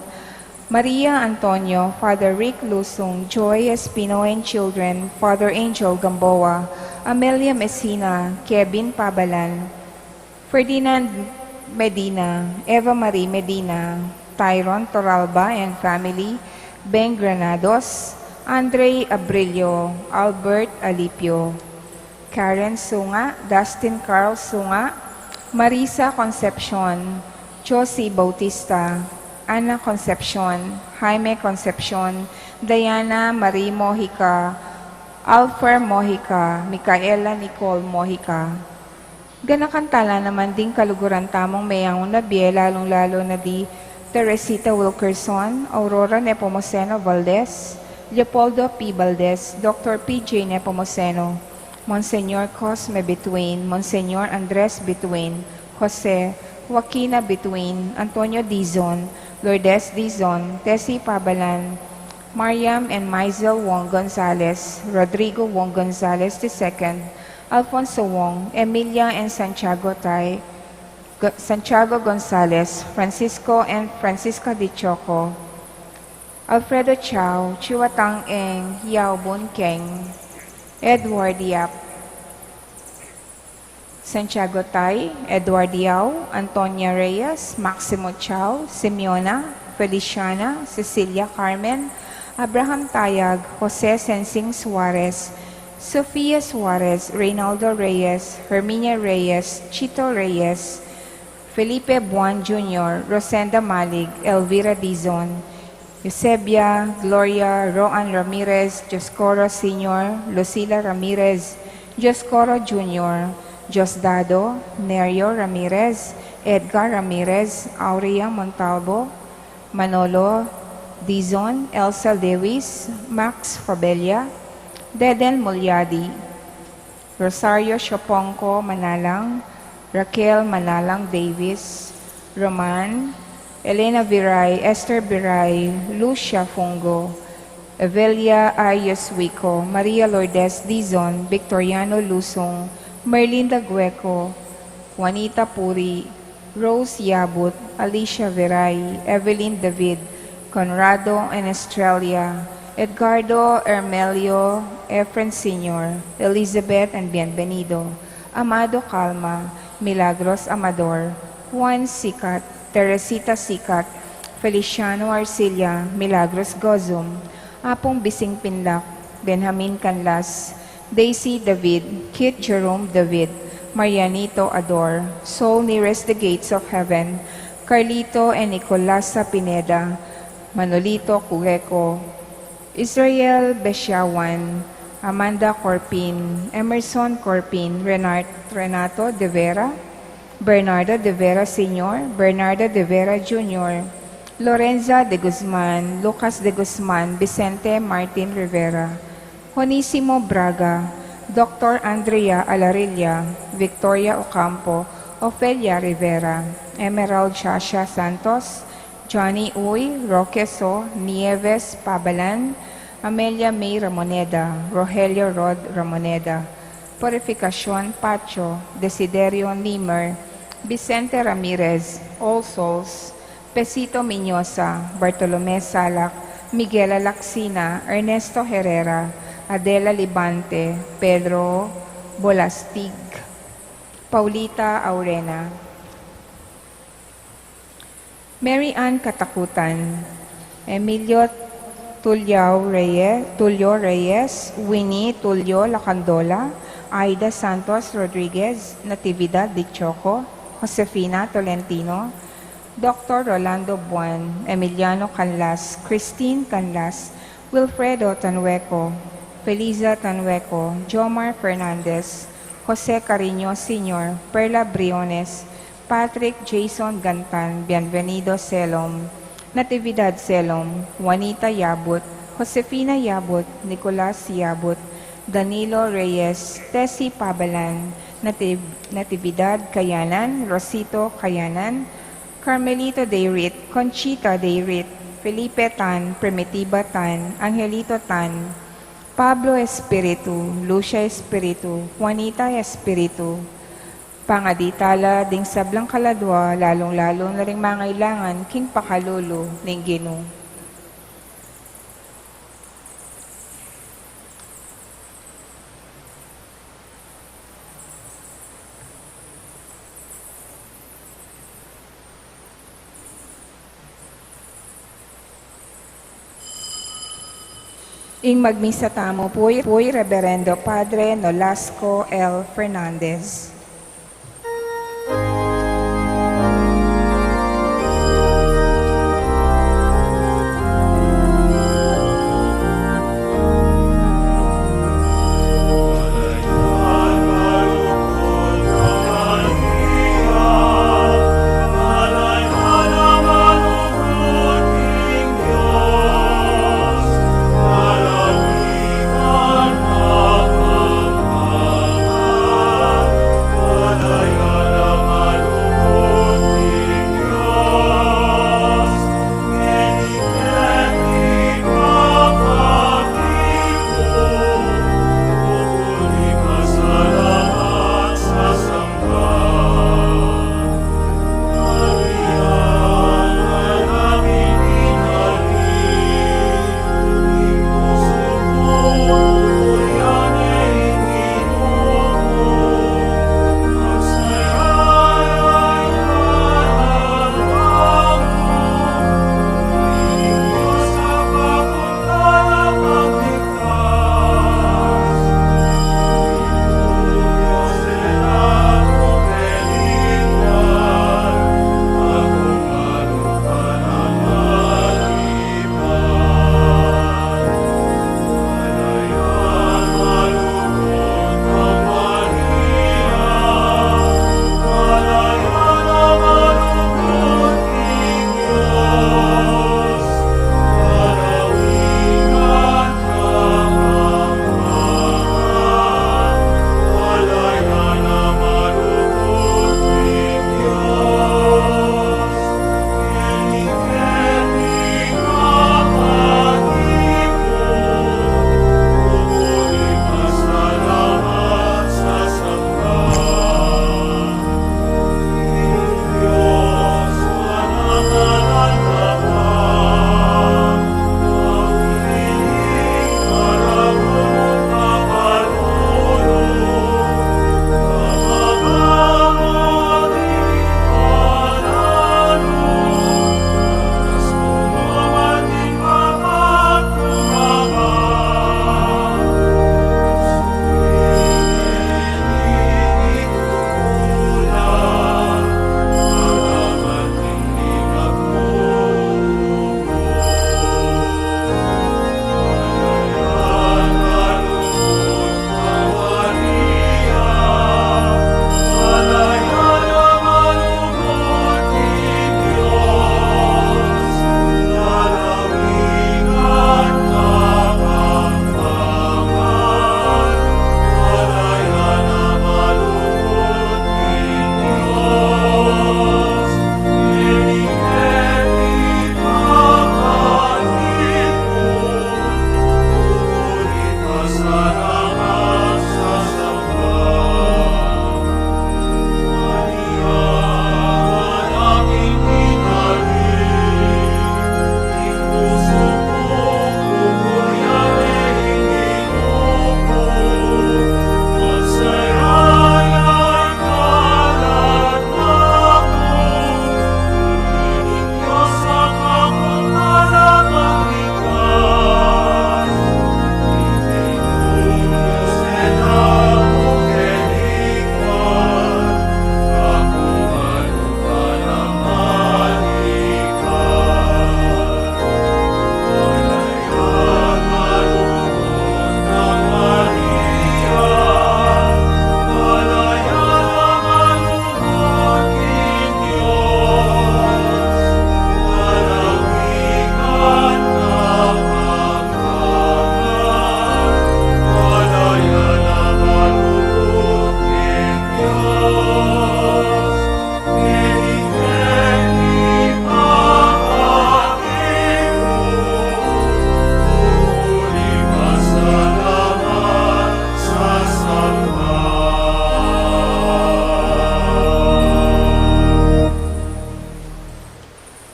Maria Antonio, Father Rick Lusung, Joy Espino and children, Father Angel Gamboa, Amelia Messina, Kevin Pabalan, Ferdinand Medina, Eva Marie Medina, Tyron Toralba and family, Ben Granados, Andre Abrillo, Albert Alipio, Karen Sunga, Dustin Carl Sunga, Marisa Concepcion, Josie Bautista, Ana Concepcion, Jaime Concepcion, Diana Marie Mojica, Alfer Mojica, Micaela Nicole Mojica. Ganakan tala naman ding kaluguran tamung meyaun a bie, lalung-lalu na di Teresita Wilkerson, Aurora Nepomuceno Valdez, Leopoldo P. Valdez, Doctor P J Nepomuceno, Monsignor Cosme Bituin, Monsignor Andres Bituin, Jose, Joaquina Bituin, Antonio Dizon, Lourdes Dizon, Tessie Pabalan, Mariam and Maisel Wong Gonzalez, Rodrigo Wong Gonzalez the second, Alfonso Wong, Emilia and Santiago Tai, Go-, Santiago Gonzalez, Francisco and Francisca Dichoco, Alfredo Chao, Chiwatang Eng, Yao Bun Keng, Edward Yap, Santiago Tai, Edward Yao, Antonia Reyes, Maximo Chao, Simeona, Feliciana, Cecilia Carmen, Abraham Tayag, Jose Sensing Suarez, Sofia Suarez, Reynaldo Reyes, Herminia Reyes, Chito Reyes, Felipe Buan Junior, Rosenda Malig, Elvira Dizon, Eusebia, Gloria, Roan Ramirez, Dioscoro Senior, Lucila Ramirez, Dioscoro Junior, Diosdado, Nerio Ramirez, Edgar Ramirez, Aurea Montalvo, Manolo Dizon, Elsa Lewis, Max Fabella, Deden Mulyadi, Rosario Siopongco Manalang, Raquel Manalang Davis, Roman, Elena Viray, Esther Viray, Lucia Fungo, Evelia Ayos Wico, Maria Lourdes Dizon, Victoriano Lusung, Merlinda Gueco, Juanita Puri, Rose Yabut, Alicia Viray, Evelyn David, Conrado and Estrella, Edgardo Ermelio, Efren Senior, Elizabeth and Bienvenido, Amado Calma, Milagros Amador, Juan Sicat, Teresita Sicat, Feliciano Arcilla, Milagros Gozum, Apung Bising Pinlac, Benjamin Canlas, Daisy David, Kit Jerome David, Marianito Ador, Soul Nearest the Gates of Heaven, Carlito and Nicolasa Pineda, Manolito Cueco, Israel Besiawan, Amanda Corpin, Emerson Corpin, Renat-, Renato De Vera, Bernardo De Vera Senior, Bernardo De Vera Junior, Lorenza De Guzman, Lucas De Guzman, Vicente Martin Rivera, Honisimo Braga, Doctor Andrea Alarilla, Victoria Ocampo, Ofelia Rivera, Emerald Shasha Santos, Johnny Uy, Roque So, Nieves Pabalan, Amelia May Ramoneda, Rogelio Rod Ramoneda, Purificacion Pacho, Desiderio Nimer, Vicente Ramirez, All Souls, Pesito Miñosa, Bartolome Salak, Miguel Alaxina, Ernesto Herrera, Adela Libante, Pedro Bolastig, Paulita Aurena, Mary Ann Katakutan, Emilio Tulio Reyes, Tulio Reyes, Winnie Tulio Lacandola, Aida Santos Rodriguez, Natividad Dichoco, Josefina Tolentino, Doctor Rolando Buan, Emiliano Canlas, Christine Canlas, Wilfredo Tanhueco, Felisa Tanhueco, Jomar Fernandez, Jose Cariño Senior, Perla Briones, Patrick Jason Gantan, Bienvenido Selom, Natividad Selom, Juanita Yabut, Josefina Yabut, Nicolas Yabut, Danilo Reyes, Tessie Pabalan, Nati-, Natividad Kayanan, Rosito Kayanan, Carmelito Dayrit, Conchita Dayrit, Felipe Tan, Primitiva Tan, Angelito Tan, Pablo Espiritu, Lucia Espiritu, Juanita Espiritu. Pangadi tala ding sablang kaladua, lalung-lalu na ring mangailangan king pakalulu ning Ginu. Ing magmisa tamu pu i, pu i Reverendo Padre Nolasco L. Fernandez.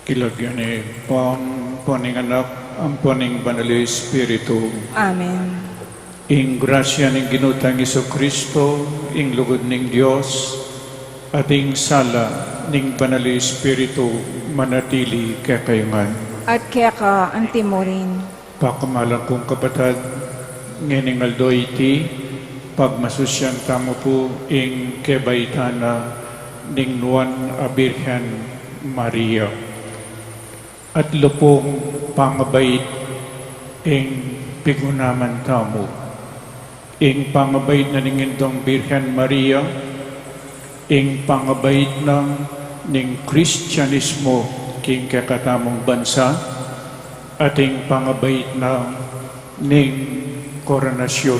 King lagyu ning Ibpa, ampo ning Anak, ampo ning Banal a Espiritu. Amen. Ing grasya ning Ginu tang Jesucristo, ing lugud ning Dios, at ing sala ning Banal a Espiritu, manatili kekayu ngan. At keka antimurin. Pakamalan kung kapatad, ngening aldo iti, pagmasusyan tamu pu ing kebaitan na ning Nuan a Birhen Maria. At lupung pangabait ing pigunaman tamu. Ing pangabait na ning Indong Birhen Maria, ing pangabait na ning Kristianismo king kekatamung bansa, at ing pangabait na ning koronasyon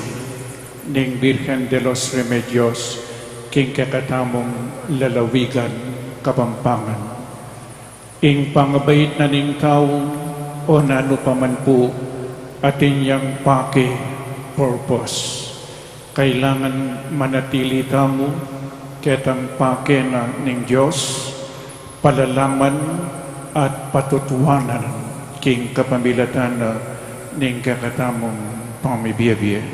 ning Birhen de los Remedios king kekatamung lalawigan Kapampangan. Ing pangabait na ning tau o nanu pa man pu atin yang pake, purpose, kailangan manatili tamu ketang pake na ning Dios, palalaman at patutuanan king kapamilatan na ning kekatamung pamibie-bie.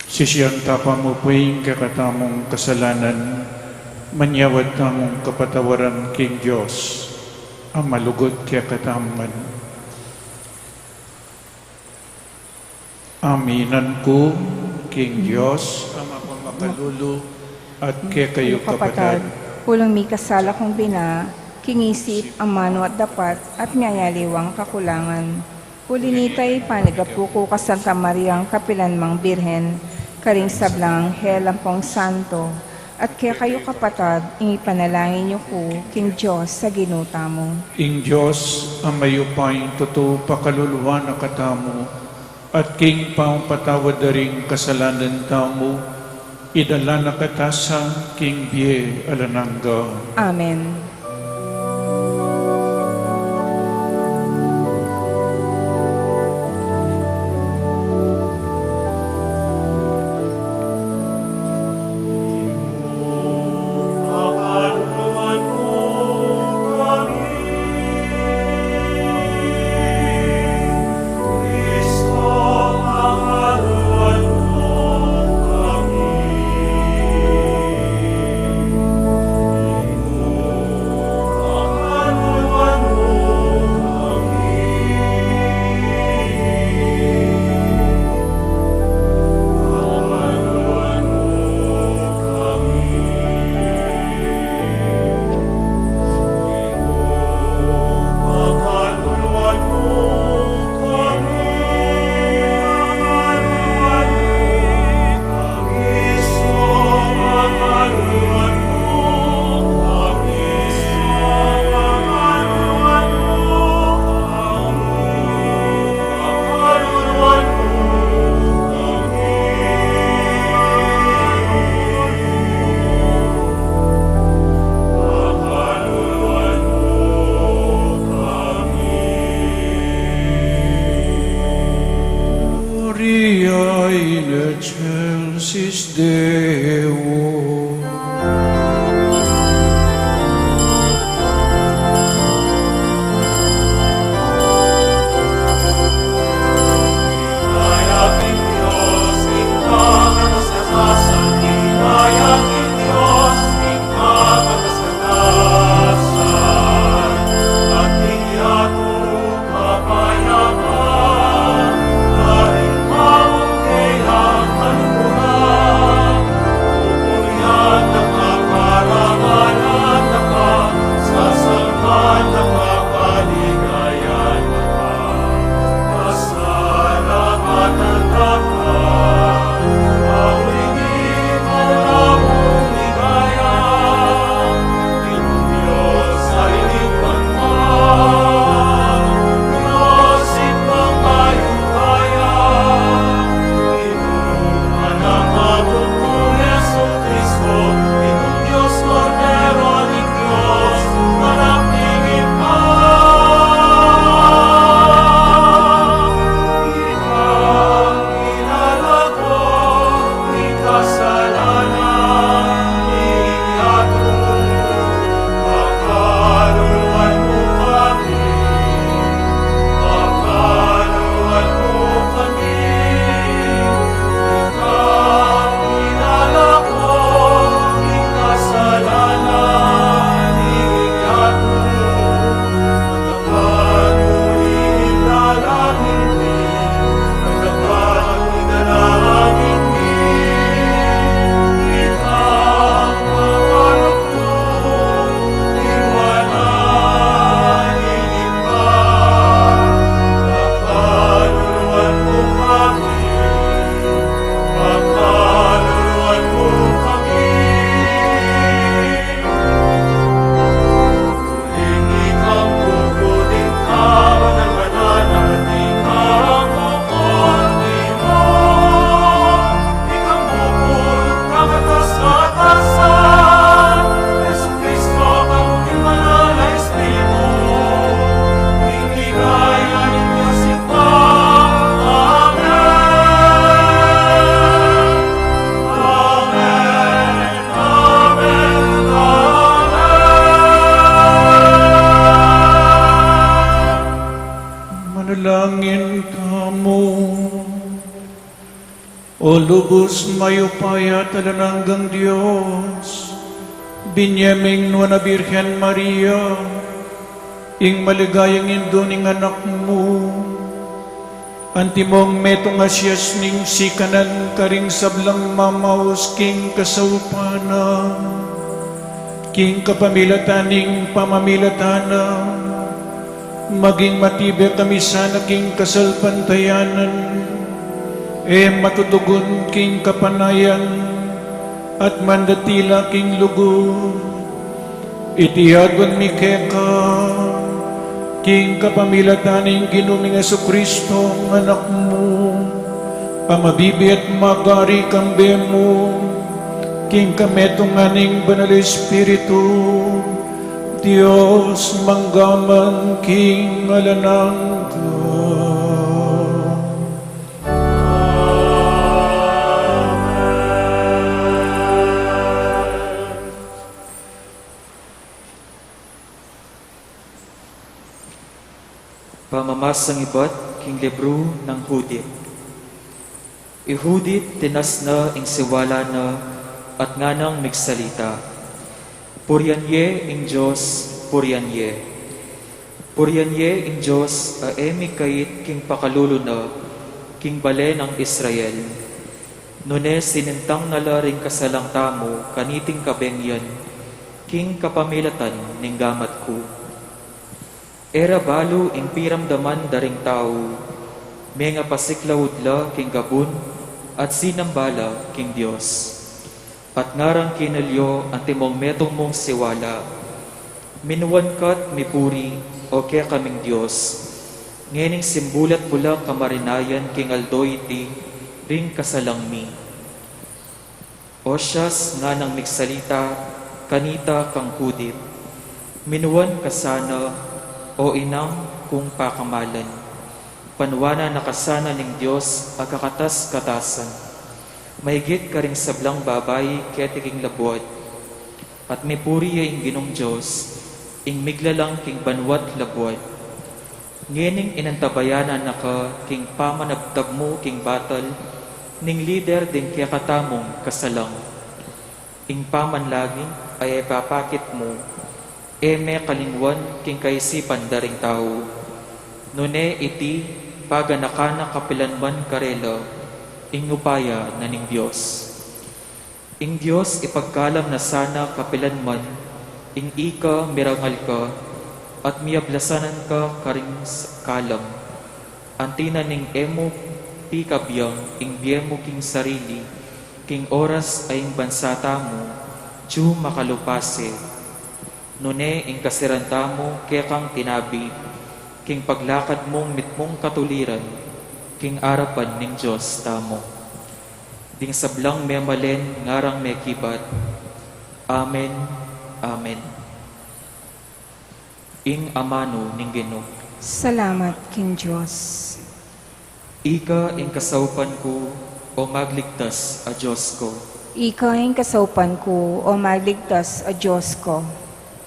Sisian ta pa mu pu ing kekatamung kasalanan, manyawad tamung kapatawaran king Dios a malugud kekatamu ngan. Aminan ku king Dios a mapamakalulu at kekayu kapatad, uling mikasala kung bina king isip, amanu at dapat, at miyayaliwang kakulangan. Uli nita, ipanyawad ku ku kang Santa Mariang kapilan mang Birhen, karing sablang anghel ampong santo, at kekayu kapatad, ing ipanalangin yu ku king Dios a Ginu tamu. Ing Dios a mayupayang tutu pakaluluan na katamu, at king pamapatawad da ring kasalanan tamu, idala na kata sa king bie alang angga. Amen. Lubus mayupaya at alang anggang Dios, binie meng nuan a Birhen Maria, ing maligayang indu ning Anak mu. Antimong metung a sias ning sikanan karing sablang mamaus king kasaupan na, king kapamilatan ning pamamilatan na, maging matibe kami sana king kasalpantayanan, e matutugun king kapanayan, at mandatila king lugud. Iti aduan mi keka, king kapamilatan ning Ginu ming Jesucristo, Anak mu, a mabibie at magari kambe mu, king kametungan ning Banal Espiritu, Dios mangga man king alang angga. Pamamasang ibat king libru nang Judith. I Judith tinasna ing siwala na at nganang migsalita, "Purian ye ing Dios, purian ye. Purian ye ing Dios a e mikait king pakalulu na king bale nang Israel. Nune sinintang na la ring kasalang tamu kaniting kabeng yan king kapamilatan ning gamat ku." E ra balu ing piramdaman da ring tau, menga pasiklaud la king gabun at sinamba la king Dios. At ngarang kinalyo antimong metung mung siwala, "Minuan ka't mipuri, o kekaming Dios, ngening simbulat mu la kamarinayan king aldo iti ring kasalang mi." Osias nganang migsalita kanita kang Judith, "Minuan ka sana, o inang kung pakamalan. Panuanan na ka sana ning Dios a kakatas-katasan, maigit karing sablang babai keti king labuad. At mipuri ya ing Ginung Dios, ing miglalang king banua't labuad. Ngening inantabayanan na ka king pamanabtab mu king batal ning lider ding kekatamung kasalang. Ing pamanlagi a ipapakit mu, e me kalingwan king kaisipan da ring tau. Nune iti, paganakan na kapilan man karela ing upaya na ning Dios. Ing Dios ipagkalam na sana kapilan man ing ika mirangal ka at miablasanan ka karing s-, kalam. Anti na ning e mu pikabiang ing bie mu king sarili, king oras a ing bansa tamu, diu makalupase. Nune ing kasiran tamu kekang tinabi, king paglakad mung mitmung katuliran, king arapan ning Dios tamu." Ding sablang memalen ngarang mekibat, "Amen, amen." Ing amanu ning Ginu. Salamat king Dios. Ika ing kasaupan ku, o magligtas a Dios ku. Ika ing kasaupan ku, o magligtas a Dios ku.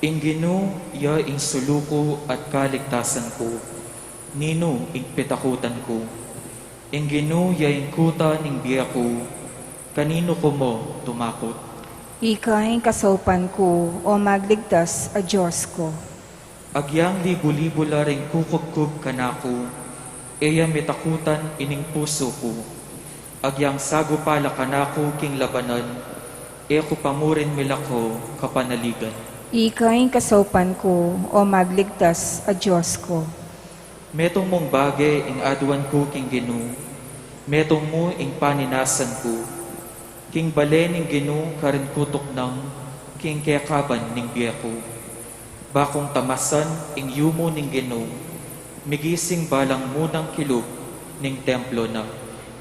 Ing Ginu ya ing sulu ku at kaligtasan ku. Ninu ing pitakutan ku? Ing Ginu ya ing kuta ning bie ku, kaninu ku mu tumakut? Ika ing kasaupan ku, o magligtas a Dios ku. Agyang libu-libu la ring kukubkub kanaku, e ya mitakutan ining pusu ku. Agyang sagupa la kanaku king labanan, e ku pa mu rin milako kapanaligan. Ika ing kasaupan ku, o magligtas a Dios ku. Metung mung bage ing aduan ku king Ginu, metung mu ing paninasan ku. King bale ning Ginu karin ku tuknang, king kekaban ning bie ku. Ba kung tamasan ing yumu ning Ginu, migising balang munang kilub ning templo na.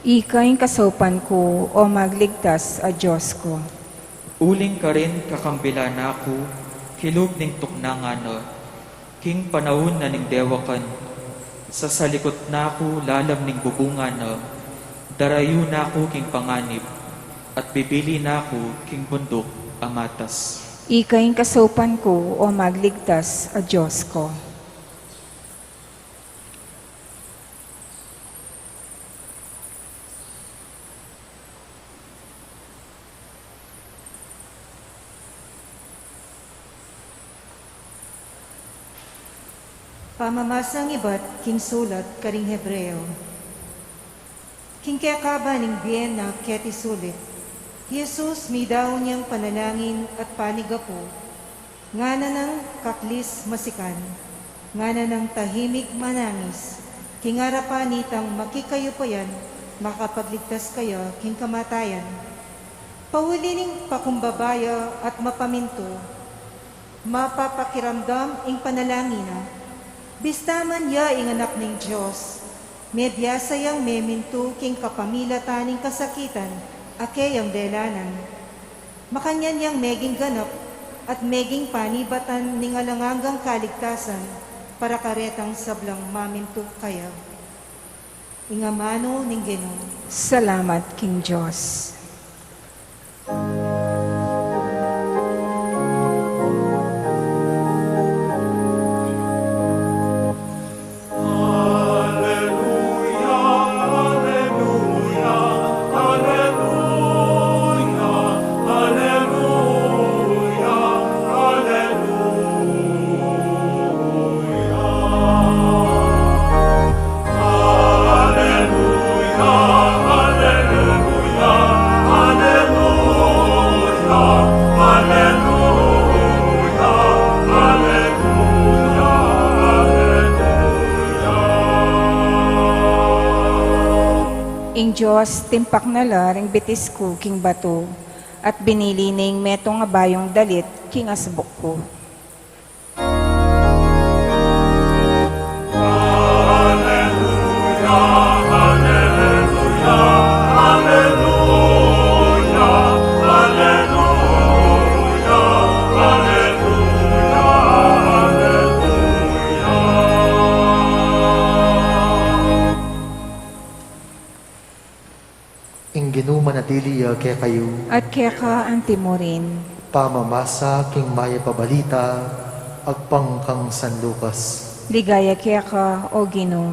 Ika ing kasaupan ku, o magligtas a Dios ku. Uling karin kakambilan na ku, kilub ning tuknangan na. King panaun na ning dewakan, sasalikut na ku lalam ning bubungan na, darayu na ku king panganib, at bibili na ku king bunduk a matas. Ika ing kasaupan ku, o magligtas a Dios ku. Pamamasang ibat king sulat karing Hebreo. King kekaban ning bie na keti sulip, i Jesus midaun yang panalangin at panigapu, ngana nang kaklis masikan, ngana nang tahimik manangis, king arapan nitang makikayupayan makapagligtas kaya king kamatayan. Pauli ning pakumbaba ya at mapamintu, mapapakiramdam ing panalangin na, bista man ya ing Anak ning Dios, mebiasa yang memintu king kapamilatan ning kasakitan a keyang delanan. Makanyan yang meging ganap at meging panibatan ning alang anggang kaligtasan para karetang sablang mamintu kaya. Ing amanu ning Ginu. Salamat king Dios. Ing Dios, timpak na la ring bitis ku king batu, at binili ning metung a bayung dalit king asbuk ku. Ing Ginu manatili ya kekayu. At keka anti mu rin. Pamamasa king mayap a balita agpang kang San Lucas. Ligaya keka, O Ginu.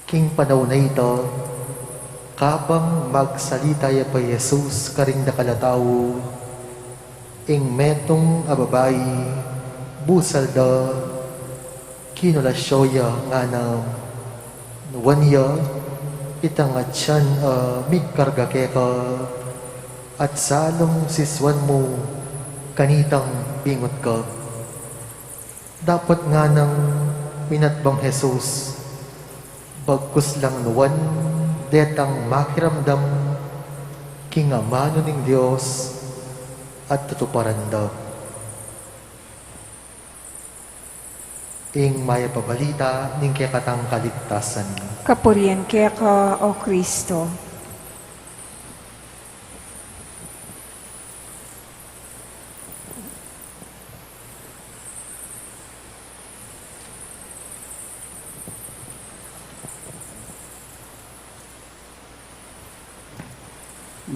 King panaun a ita, kabang magsalita ya pa i Jesus karing dakal a tau, ing metung a babai, busal da, kinulasyo ya ngana, nuan ya itang atian a migkarga keka, at salung sisuan mu kanitang bingut ka. Dapot nganang minatbang Jesus, bagkus lang nuan detang makiramdam king amanu ning Dios at tutuparan da. Ing mayap a balita ning kekatang kaligtasan. Kapurian keka, O Kristo.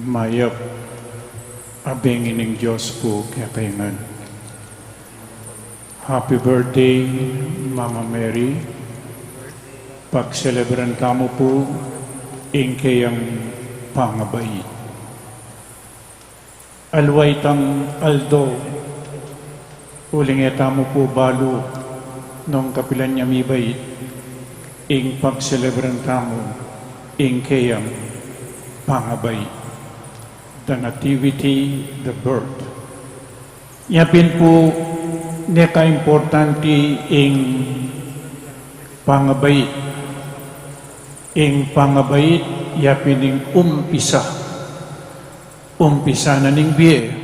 Mayap a bengi ning Dios pu kekayu ngan. Happy birthday, Mama Mary. Pagselebran tamu pu ing keyang pangabait. Aliwa itang aldo, uling e tamu pu balu nung kapilan ya mibait ing pagselebran tamu ing keyang pangabait. The Nativity, the birth. Yapin pu, nekaimportante ing pangabait. Ing pangabait, yapin ing umpisa. Umpisa na ning bie.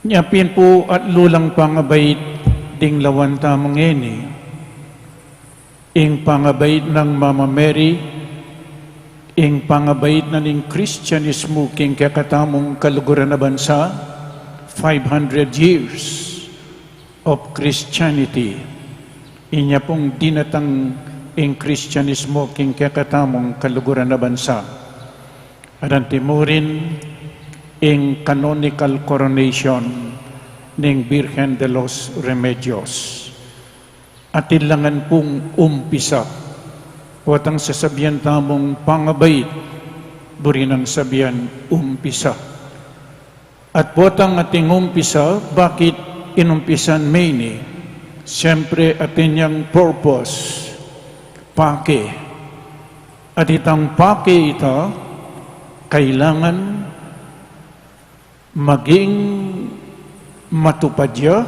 Yapin pu atlu lang pangabait ding lawan tamu ngeni. Ing pangabait nang Mama Mary, ing pangabait na ning Kristianismu king kekatamung kaluguran a bansa, five hundred years of Christianity. Inya pung dinatang ing Kristianismu king kekatamung kaluguran a bansa. At antimurin ing canonical coronation ning Birhen de los Remedios. Atin la ngan pung umpisa. Potang sasabian tamung pangabait, buri nang sabian umpisa. At potang ating umpisa, bakit inumpisan me ini? Siyempre, atin yang purpose, pake. At itang pake ita, kailangan maging matupad ya,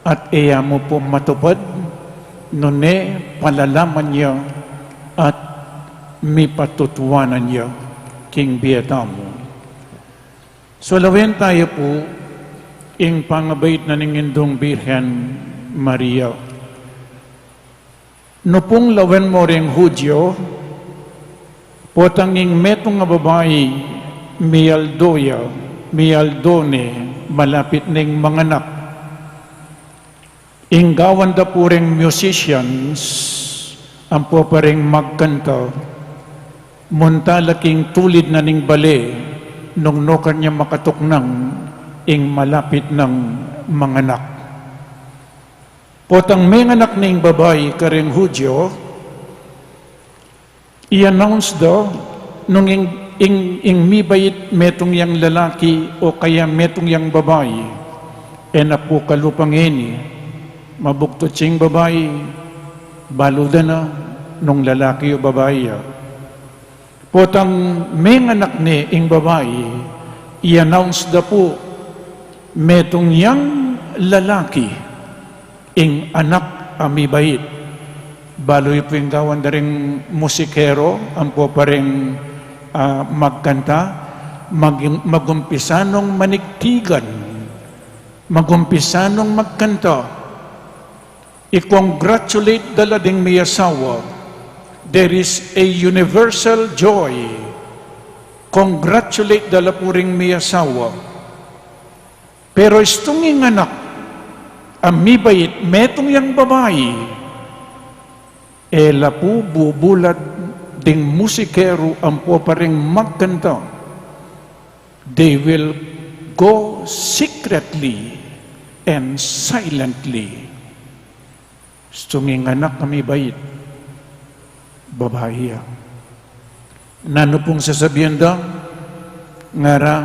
at e ya mu pu matupad, nune palalaman ya at mipatutuanan ya king bie tamu. So, lawen taya pu ing pangabait na ning Indung Birhen Maria. Nu pung lawen mo reng Hudyo, potang ing metung a babai, mialdo ya, mialdo ne, malapit neng manganak. Ing gawan da pu reng musicians, ampo pa reng magkanta, munta la king tulid na ning bale, nung nukarin ya makatuknang ing malapit nang manganak. Potang menganak ne ing babai kareng Hudyo, i-announce da nung ing, ing, ing mibait metung yang lalaki o kaya metung yang babai. E na pu kalupa ngeni, mabugtung ing babai, balu da na nung lalaki o babai ya. Potang menganak ne ing babai, i-announce da pu metung yang lalaki ing anak a mibait. Balu yu pu ing gawan da ring musikero, ampo pa ring, ah, magkanta, mag-, magumpisa nung manigtigan, magumpisa nung magkanta. I-congratulate da la ding miyasawa. There is a universal joy. Congratulate da la pu ring miyasawa. Pero istung ing anak a mibait, metung yang babai, e la pu bubulad ding musikeru ampo pa ring magkanta. They will go secretly and silently. Istung ing anak a mibait, babai ya. Nanu pung sasabian da? Ngara,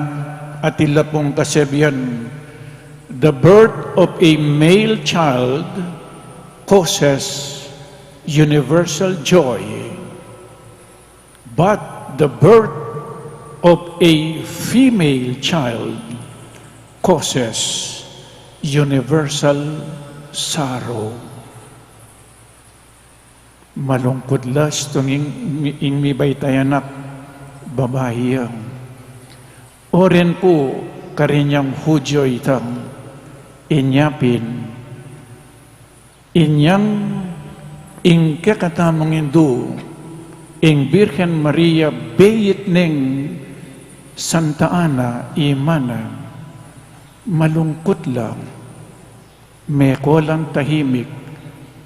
atin la pung kasabian, the birth of a male child causes universal joy. But the birth of a female child causes universal sorrow. Malungkut la istung ing, ing mibait a anak, babai ya. O rin pu, karin yang Hudyo itang, inya pin, inyang ing kekatamung Indu, ing Birhen Maria, beit neng Santa Ana, i mana, malungkut la, meko lang tahimik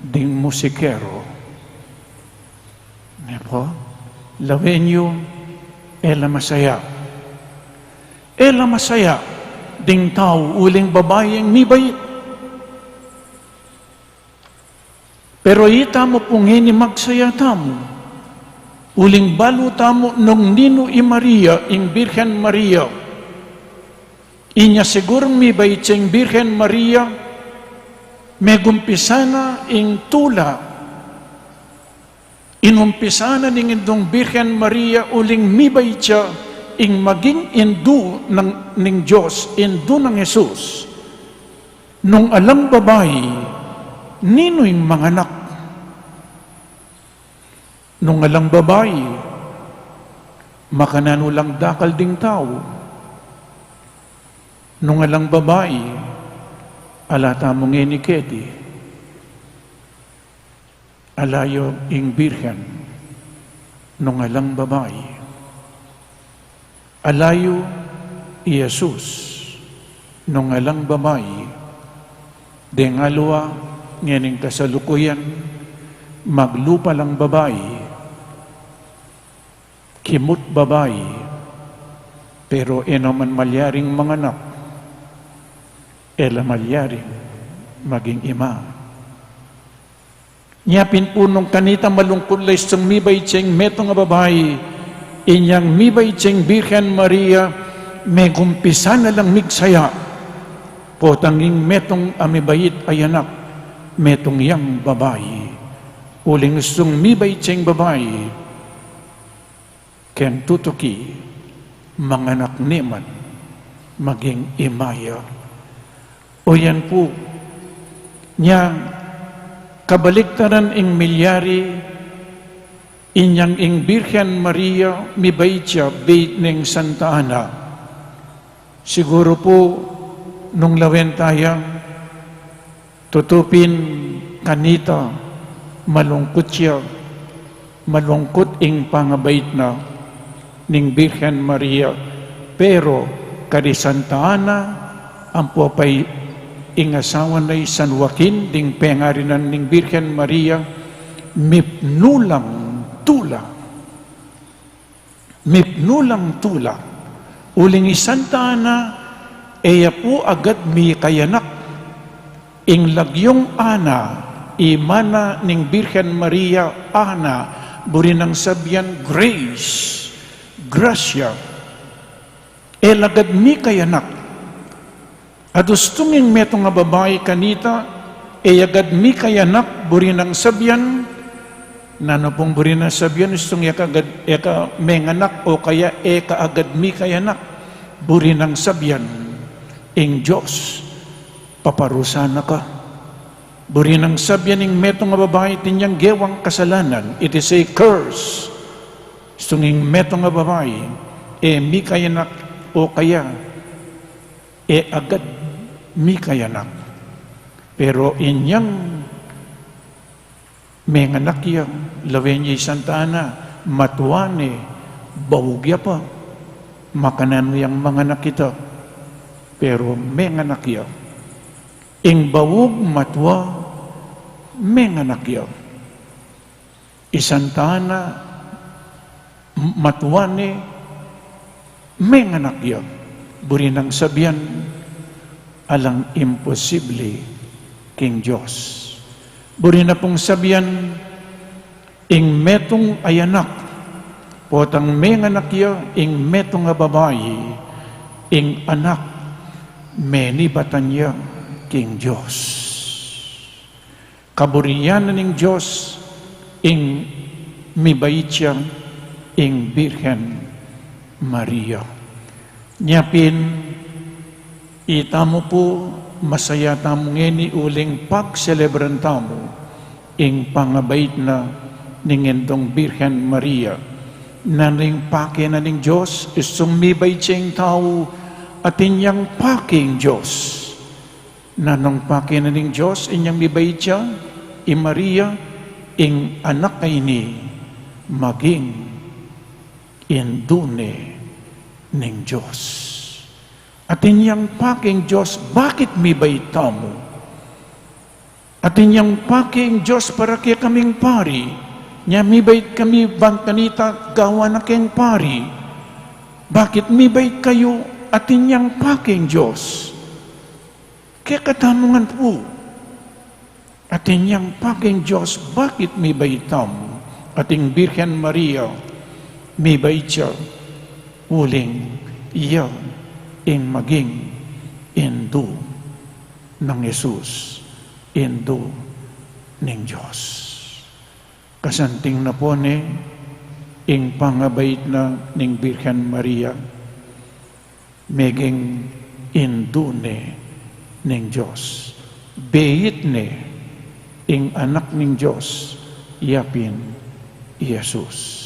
ding musikero. Ne pu, lawen yu, e la masaya. E la masaya ding tau uling babai yang mibait. Pero itamu pu ngeni magsaya tamu, uling balu tamu nung ninu i Maria, ing Birhen Maria. Inya sigurung mibait ya ing Birhen Maria, megumpisa na ing tula. Inumpisa na ning Indung Birhen Maria uling mibait ya ing maging Indu nang, ning Dios, Indu nang Jesus. Nung alang babai, ninu ing manganak? Nung alang babai, makananu lang dakal ding tau? Nung alang babai, ala tamu ngeni keti? Ala yu ing Birhen nung alang babai. Ala yu i Jesus nung alang babai. Deng aliwa ngening kasalukuyan, maglupa lang babai, kimut babai, pero e na man malyaring manganak, e la malyaring maging ima. Nya pin pu nung kanita malungkut la istung mibait yang metung a babai, inyang mibait yang Birhen Maria, megumpisa na lang migsaya. Potang ing metung a mibait a anak, metung yang babai. Uling istung mibait yang babai, keng tutuki, manganak ne man, maging ima ya. O yan pu, nya kabaliktaran ing milyari, inyang ing Birhen Maria, mibait ya, bait neng Santa Ana. Siguru pu, nung lawen taya, tutu pin kanita, malungkut ya, malungkut ing pangabait na ning Birhen Maria. Pero kadi Santa Ana, ampo pay ing asawa na i San Joaquin, ding pengarinan ning Birhen Maria, mipnu lang tula. Mipnu lang tula. Uling i Santa Ana, e ya pu agad mikayanak. Ing lagyung Ana, ima na ning Birhen Maria, Ana, buri nang sabian grace, grasya. E la agad mikayanak. At istung ing metung a babai kanita, e ya agad mikayanak, buri nang sabian, nanu pung buri nang sabian, istung e ka agad, e ka menganak, o kaya e ka agad mikayanak, buri nang sabian, ing Dios, paparusahan na ka. Buri nang sabian ing metung a babai, atin yang gewang kasalanan, it is a curse. Istung ing metung a babai, e mikayanak, o kaya, e agad mikayanak. Pero inyang menganak ya, lawen ya i Santa Ana, matua ne, baug ya pa, makananu yang manganak ita. Pero menganak ya. Ing baug matua, menganak ya. I Santa Ana, m-, matua ne, menganak ya. Buri nang sabian, alang imposible king Dios. Buri na pung sabian, ing metung a anak, potang menganak ya, ing metung a babai, ing anak, menibatan ya king Dios. Kaburian na ning Dios, ing mibait ya, ing Birhen Maria. Nya pin, itamu pu, masaya tamu ngeni uling pagselebran tamu, ing pangabait na ning Indung Birhen Maria. Nanu ing pake na ning Dios, istung mibait ya ing tau, atin yang pake ing Dios. Nanung pake na ning Dios, inyang mibait ya, i Maria, ing anak a ini, maging indu ne ning Dios. Atin yang pake ing Dios, bakit mibait tamu? Atin yang pake ing Dios para kekaming pari, nya mibait kami bang kanita gawan na keng pari. Bakit mibait kayu? Atin yang pake ing Dios. Kekatamu ngan pu. Atin yang pake ing Dios, bakit mibait tamu? Atin Birhen Maria, mibait ya, uling iya ing maging indu nang Jesus, indu ning Dios. Kasanting na pu ne, ing pangabait na ning Birhen Maria, meging indu ne ning Dios. Bait ne ing anak ning Dios, ya pin i Jesus.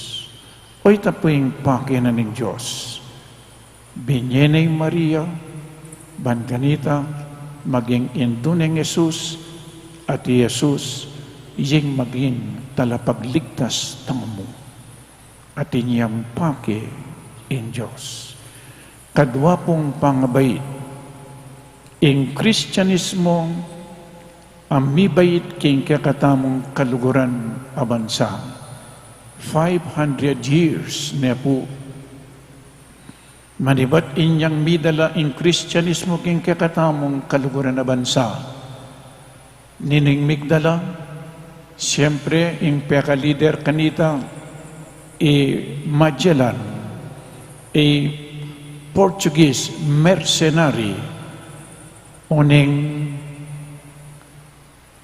O ita pu ing pake na ning Dios. Binye ne i Maria, ban kanita, maging indu neng Jesus, at i Jesus, ing maging talapagligtas tamu. Atin yang pake ing Dios. Kadwa pung pangabait, ing Kristianismo a mibait king kekatamung kaluguran a bansa. Five hundred years ne pu. Manibat inyang midala ing Kristianismo king kekatamung kaluguran a bansa. Nining migdala, Siempre, ing peka-leader kanita, i Magellan, i Portuguese mercenary, uling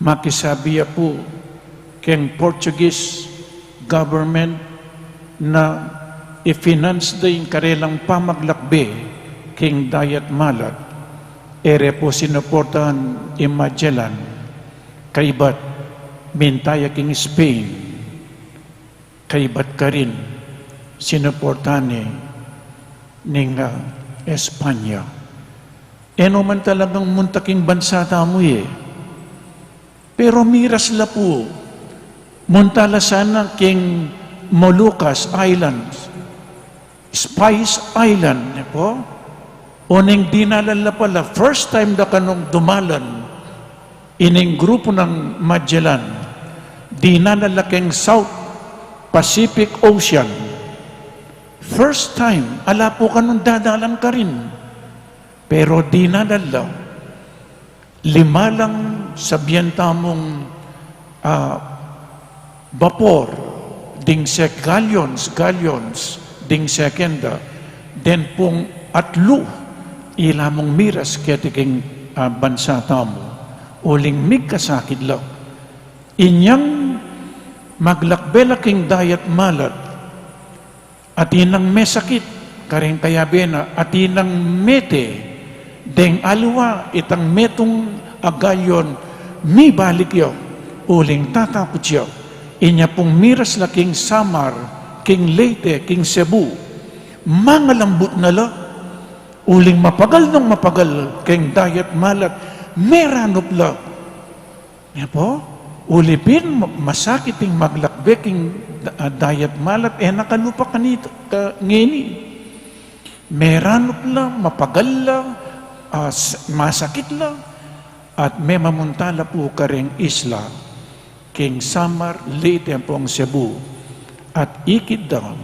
makisabi ya pu keng Portuguese government na i-finance da ing karelang pamaglakbe king dayat malat. E re pu sinuportahan i Magellan, kaybat minta ya king Spain, kaybat karin sinuportahan ne ning, ah, Espanya. E no man talagang munta king bansa tamu e. Pero miras la pu, munta la sana king Moluccas Islands, Spice Island, ne pu? Uling dinalan la pala, first time da kanung dumalan ining grupu nang Magellan, dinalan la keng South Pacific Ocean. First time, ala pu kanung dadalan karin. Pero dinalan la, lima lang, sabian tamung, ah, bapor, ding se-, galleons, galleons, ding sekenda, den pung atlu, ila mung miras keti king, ah, bansa tamu, uling migkasakit la. Inyang maglakbe la king dayat malat, atin nang mesakit kareng kayabe na, atin nang mete deng aliwa itang metung a galleon, mibalik ya, uling tatakut ya. Inya pung miras la king Samar, king Leyte, king Cebu, mangalambut na la, uling mapagal nang mapagal keng dayat malat, meranup la. Ne pu? Uli pin ma-, masakit ing maglakbe king da-, ah, dayat malat, e na kalupa kanita, ka-, ngeni. Meranup la, mapagal la, ah, s-, masakit la, at memamunta la pu kareng isla, king Samar, Leyte ampong Cebu, at ikit da,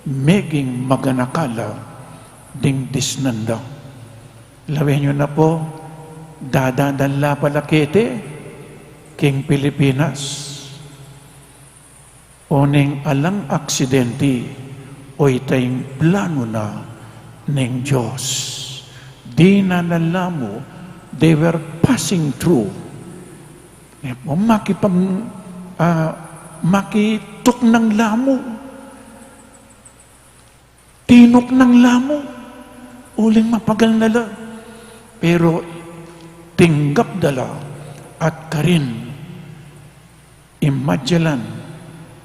meging maganaka la ding disnan da. Lawen yu na pu, dadalan la pala keti king Pilipinas. Uling alang aksidente, o ita ing planu na ning Dios. Dinalan la mu, they were passing through. E pu, makipag-, ah, makituknang la mu. Tinuknang la mu, uling mapagal na la. Pero tinggap da la, at karin i Magellan,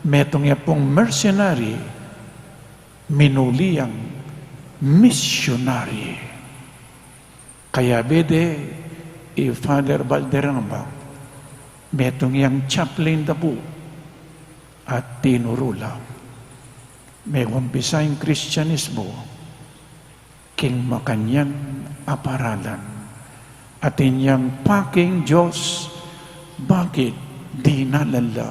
metung ya pung mercenary, minuli yang misyonari. Kayabe de i Father Valderrama, metung yang chaplain da pu, at tinuru la. Megumpisa ing Kristianismo king makanyan a paralan. Atin yang paking Dios, bakit dinalan la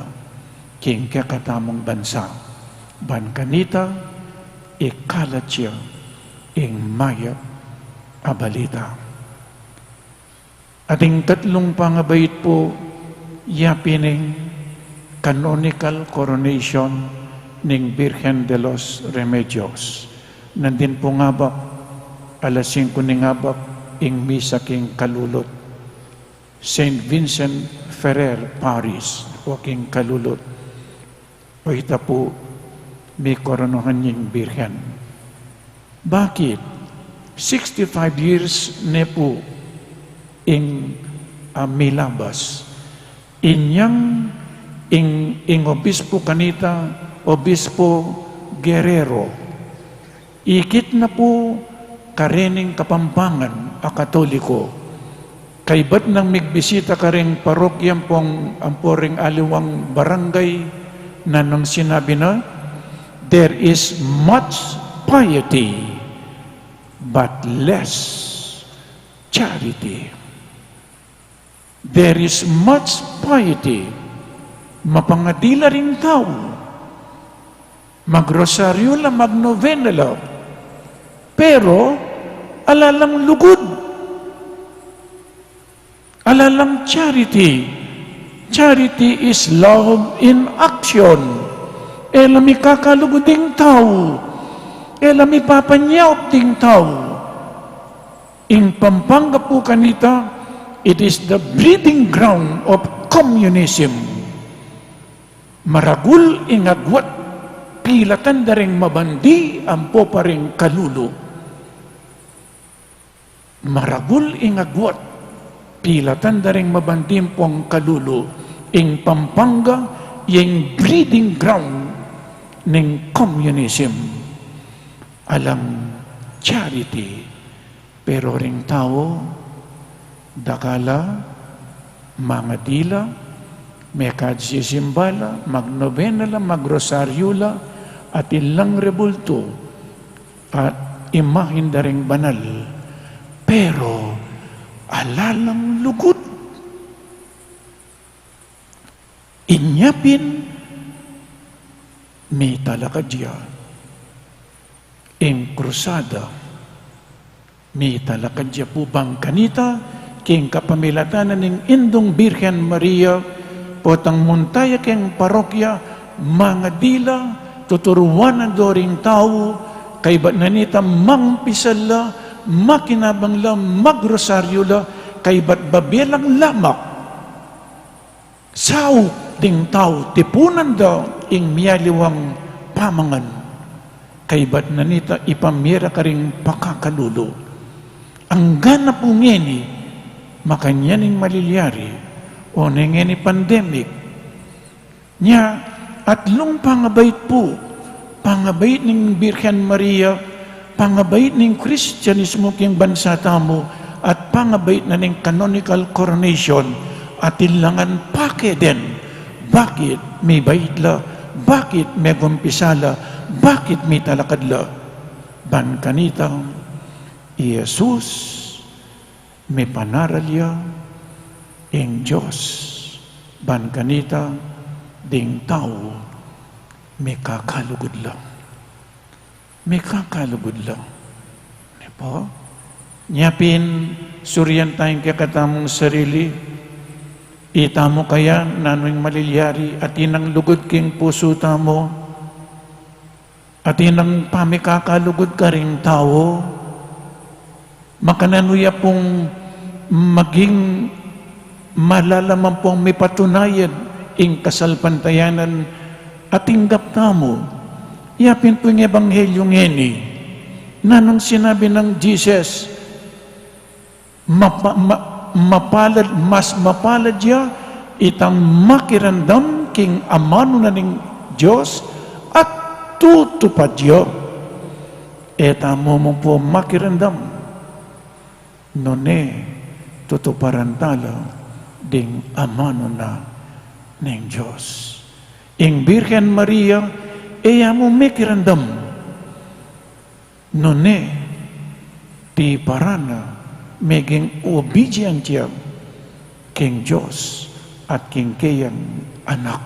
king kekatamung bansa? Ban kanita, ikalat ya ing mayap a balita. Ating tatlung pangabait pu, ya pin ing canonical coronation ning Birhen de los Remedios. Nandin pung abak, alas singko ning abak, ing misa king Calulut, Saint Vincent Ferrer Parish, o king Calulut. O ita pu, mikoronahan ing Birhen. Bakit? Sixty-five years ne pu ing, ah, milabas. Inyang ing, ing obispo kanita, Obispo Guerrero. Ikit na pu karening Kapampangan a Katoliko. Kaybat nang migbisita kareng parokya ampong, ampo ring aliwang barangay, nanung sinabi na, "There is much piety, but less charity." There is much piety. Mapangadila ring tau. Magrosaryu la, magnovena la. Pero, ala lang lugud. Ala lang charity. Charity is love in action. E la mikakalugud ding tau. E la mipapanyaup ding tau. Ing Pampanga pu kanita, it is the breeding ground of communism. Maragul ing agwat, pilatan da ring mabandi ampo pa ring kalulu. Maragul ing agwat, pilatan da ring mabandi ampong kalulu. Ing Pampanga, ing breeding ground ning communism. Alang charity. Pero ring tau, dakal la, mangadi la, mekad sisimba la, magnobena la, magrosaryu la, atin lang rebultu, at imahin da ring banal. Pero ala lang lugud. Inya pin, mitalakad ya. Ing krusada, mitalakad ya pu bang kanita, king kapamilatan na ning Indung Birhen Maria, potang munta ya king parokya, mangadi la, tuturuan na do ring tau, kaybat na nita mangumpisal la, makinabang la, magrosaryu la, kaybat babe lang lamak. Saup ding tau, tipunan da ing mialiwang pamangan. Kaybat na nita ipamie ra karing pakakalulu. Angga na pu ngeni, makanyan ing malilyari, o ne ngeni pandemic. Nya, atlung pangabait pu, pangabait ning Birhen Maria, pangabait ning Kristianismu king bansa tamu, at pangabait na ning canonical coronation, atin langan pakeden, bakit mibait la, bakit megumpisa la, bakit mitalakad la. Ban kanita, i Jesus, mipanaral ya ing Dios, ban kanita ding tau mikakalugud la. Mikakalugud la. Ne pu? Nya pin, surian taya ing kekatamung sarili, itamu kaya nanu ing malilyari, atin nang lugud king pusu tamu, atin nang pamikakalugud karing tau, makananu ya pung maging malalaman pung mipatunayan ing kasalpantayanan a tinggap tamu. Ya pin pu ing ebanghelyu ngeni. Nanung sinabi nang Jesus, mapa-, ma-, mapalad, mas mapalad ya itang makiramdam king amanu na ning Dios at tutupad ya. E tamu mu pu makiramdam, nune tutuparan tala ding amanu na ning Dios. Ing Birhen Maria, e ya mu mekiramdam, nune tiparan na meging obedient ya king Dios at king keyang anak.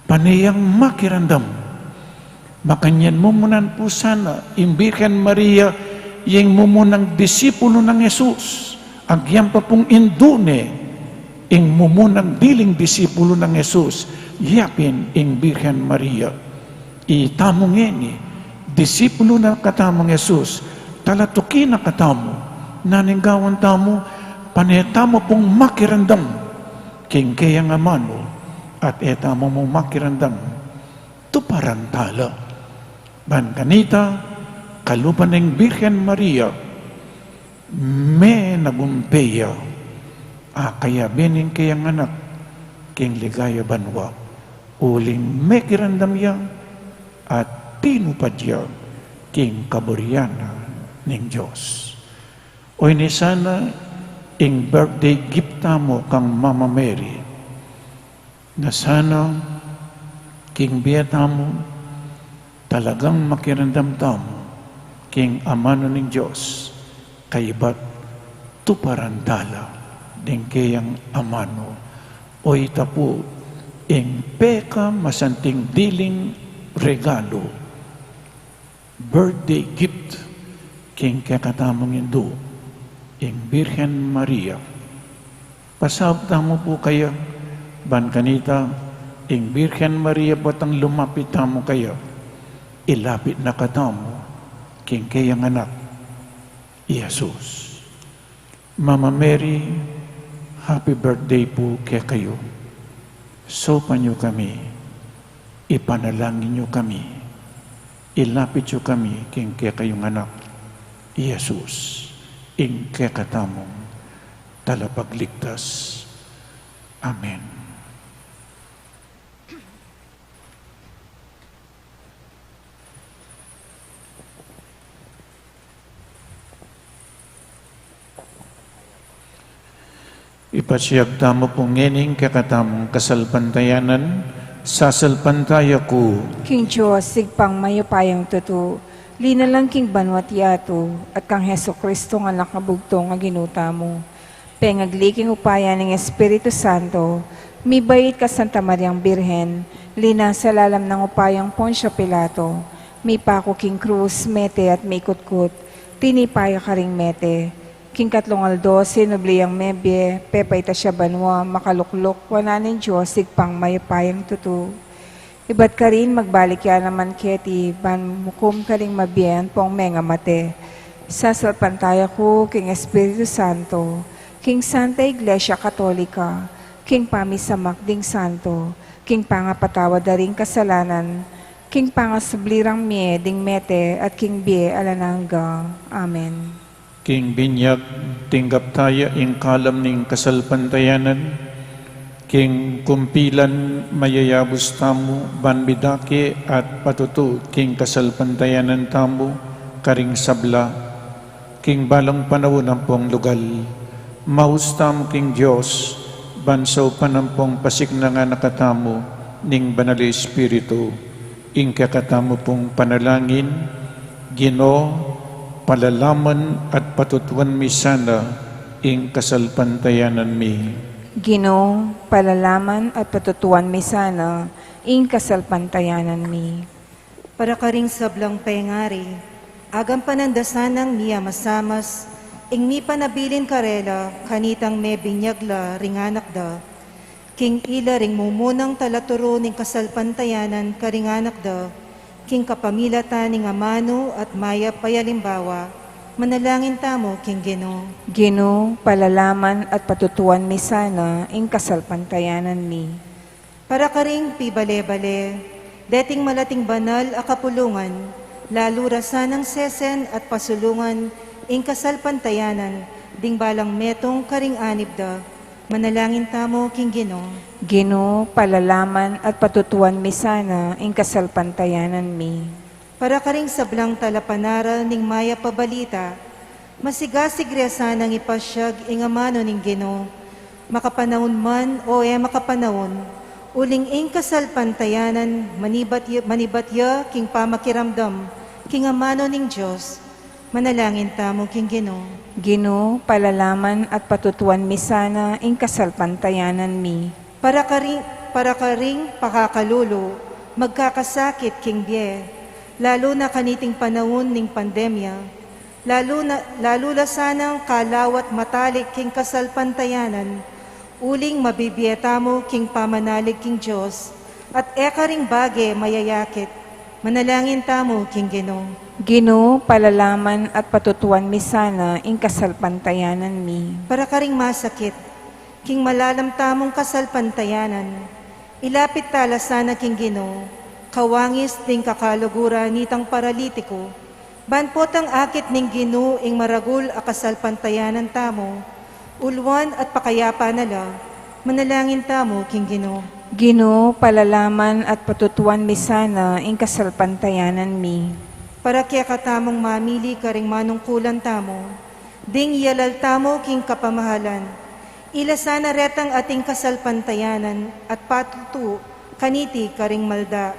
Pane yang makiramdam. Makanyan mumunan pu sana ing Birhen Maria, ing mumunang disipulu nang Jesus. Agyang pa pung indu ne, ing mumunang diling disipulu nang Jesus, ya pin ing Birhen Maria. Itamu ngeni, disipulu na katamung Jesus, talatuki na katamu, nanu ing gawan tamu, pane tamu pung makiramdam king keyang amanu, at e tamu mu makiramdam, tuparan tala. Ban kanita, kalupa ning Birhen Maria, menagumpe ya, a kayabe ning keyang anak king ligaya banua, uling mekiramdam ya at tinupad ya king kaburian na ning Dios. Oyni sana ing birthday gift tamu kang Mama Mary. Na sana king bie tamu, talagang makiramdam tamu king amanu ning Dios, kaybat tuparan tala ding keyang amanu. Oyni pu ing pekamasanting diling regalu, birthday gift, king kekatamung indu, ing Birhen Maria. Pasaup tamu pu kaya, Ban kanita, ing Birhen Maria potang lumapit tamu kaya, ilapit na katamu king keyang anak, i Jesus. Mama Mary, happy birthday pu kekayu. Saupan yu kami, ipanalangin yu kami, ilapit yu kami king kekayung anak, i Jesus, ing kekatamung talapagligtas. Amen. Ipasiag tamu pu ngening kekatamung kasalpantayanan. Sasalpantaya ku king Dios, Ibpang mayupayang tutu, linalang king banua at yatu, at kang Jesucristo nga anak a bugtung a Ginu tamu. Pengagli king upaya ning Espiritu Santo, mibait kang Santa Mariang Birhen, linasa lalam ning upayang Poncio Pilato, mipaku king krus, mete at mikutkut, tinipa ya karing mete, king katlung aldo sinubli yang mebie, pepaitas ya banua, makalukluk wanan ning Dios, Ibpang mayupayang tutu. Ibat karin magbalik ya naman keti, ban mukum karing mabie ampong mengamate. Sasalpantaya ku king Espiritu Santo, king Santa Iglesia Katolika, king pamisamak ding santo, king pangapatawad da ring kasalanan, king pangasubli rang mie ding mete, at king bie alang angga. Amen. King binyag, tinggap taya ing kalam ning kasalpantayanan, king kumpilan mayayabus tamu ban midake at patutu king kasalpantayanan tamu karing sabla, king balang panaun ampong lugal. Maus tamu king Dios, ban saupan ampong pasiknangan na katamu ning Banal a Espiritu. Ing kekatamu pung panalangin, Ginu, palalaman at patutuan mi sana ing kasalpantayanan mi. Ginu, palalaman at patutuan mi sana ing kasalpantayanan mi. Para karing sablang pengari, agampanan da sanang miyamasamas ing mipanabilin karela kanitang mebinyag la ring anak da. King ila ring mumunang talaturu ning kasalpantayanan karing anak da, king kapamilatan ning amanu at mayap a alimbawa, manalangin tamu king Ginu. Ginu, palalaman at patutuan mi sana ing kasalpantayanan mi. Para karing pibale-bale, deting malating banal a kapulungan, lalu ra sanang sesen at pasulungan ing kasalpantayanan ding balang metung karing anib da, manalangin tamu king Ginu. Ginu, palalaman at patutuan mi sana ing kasalpantayanan mi. Para karing sablang talapanaral ning mayap a balita, masigasig re sanang ipasiag ing amanu ning Ginu, makapanaun man o e makapanaun, uling ing kasalpantayanan manibat ya, manibat ya king pamakiramdam king amanu ning Dios. Manalangin tamu king Ginu. Ginu, palalaman at patutuan mi sana ing kasalpantayanan mi. Para karing, para karing pakakalulu, magkakasakit king bie, lalu na kaniting panaun ning pandemya, lalu na, lalu la sanang kalawat matalik king kasalpantayanan, uling mabibie tamu king pamanalig king Dios, at e karing bage mayayakit. Manalangin tamu king Ginu. Ginu, palalaman at patutuan mi sana ing kasalpantayanan mi. Para karing masakit king malalam tamung kasalpantayanan, ilapit tala sana king Ginu, kawangis ding kakaluguran nitang paralitiku, ban potang akit ning Ginu ing maragul a kasalpantayanan tamu, uluan at pakayapan na la. Manalangin tamu king Ginu. Ginu, palalaman at patutuan mi sana ing kasalpantayanan mi. Para kekatamung mamili karing manungkulan tamu, ding yalal tamu king kapamahalan, ila sana retang ating kasalpantayanan at patutu kaniti karing malda,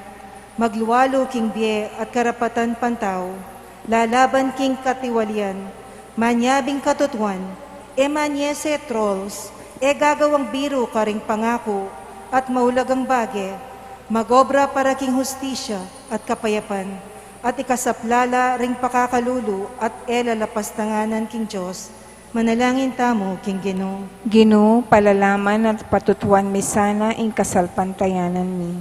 maglualu king bie at karapatan pantau, lalaban king katiwalian, manyabing katutuan, e manyese trolls, e gagawang biru karing pangaku at maulagang bage, magobra para king hustisya at kapayapan, at ikasaplala ring pakakalulu at e lalapastanganan king Dios, Manalangin tamu king Ginu. Ginu, palalaman at patutuan mi sana ing kasalpantayanan mi.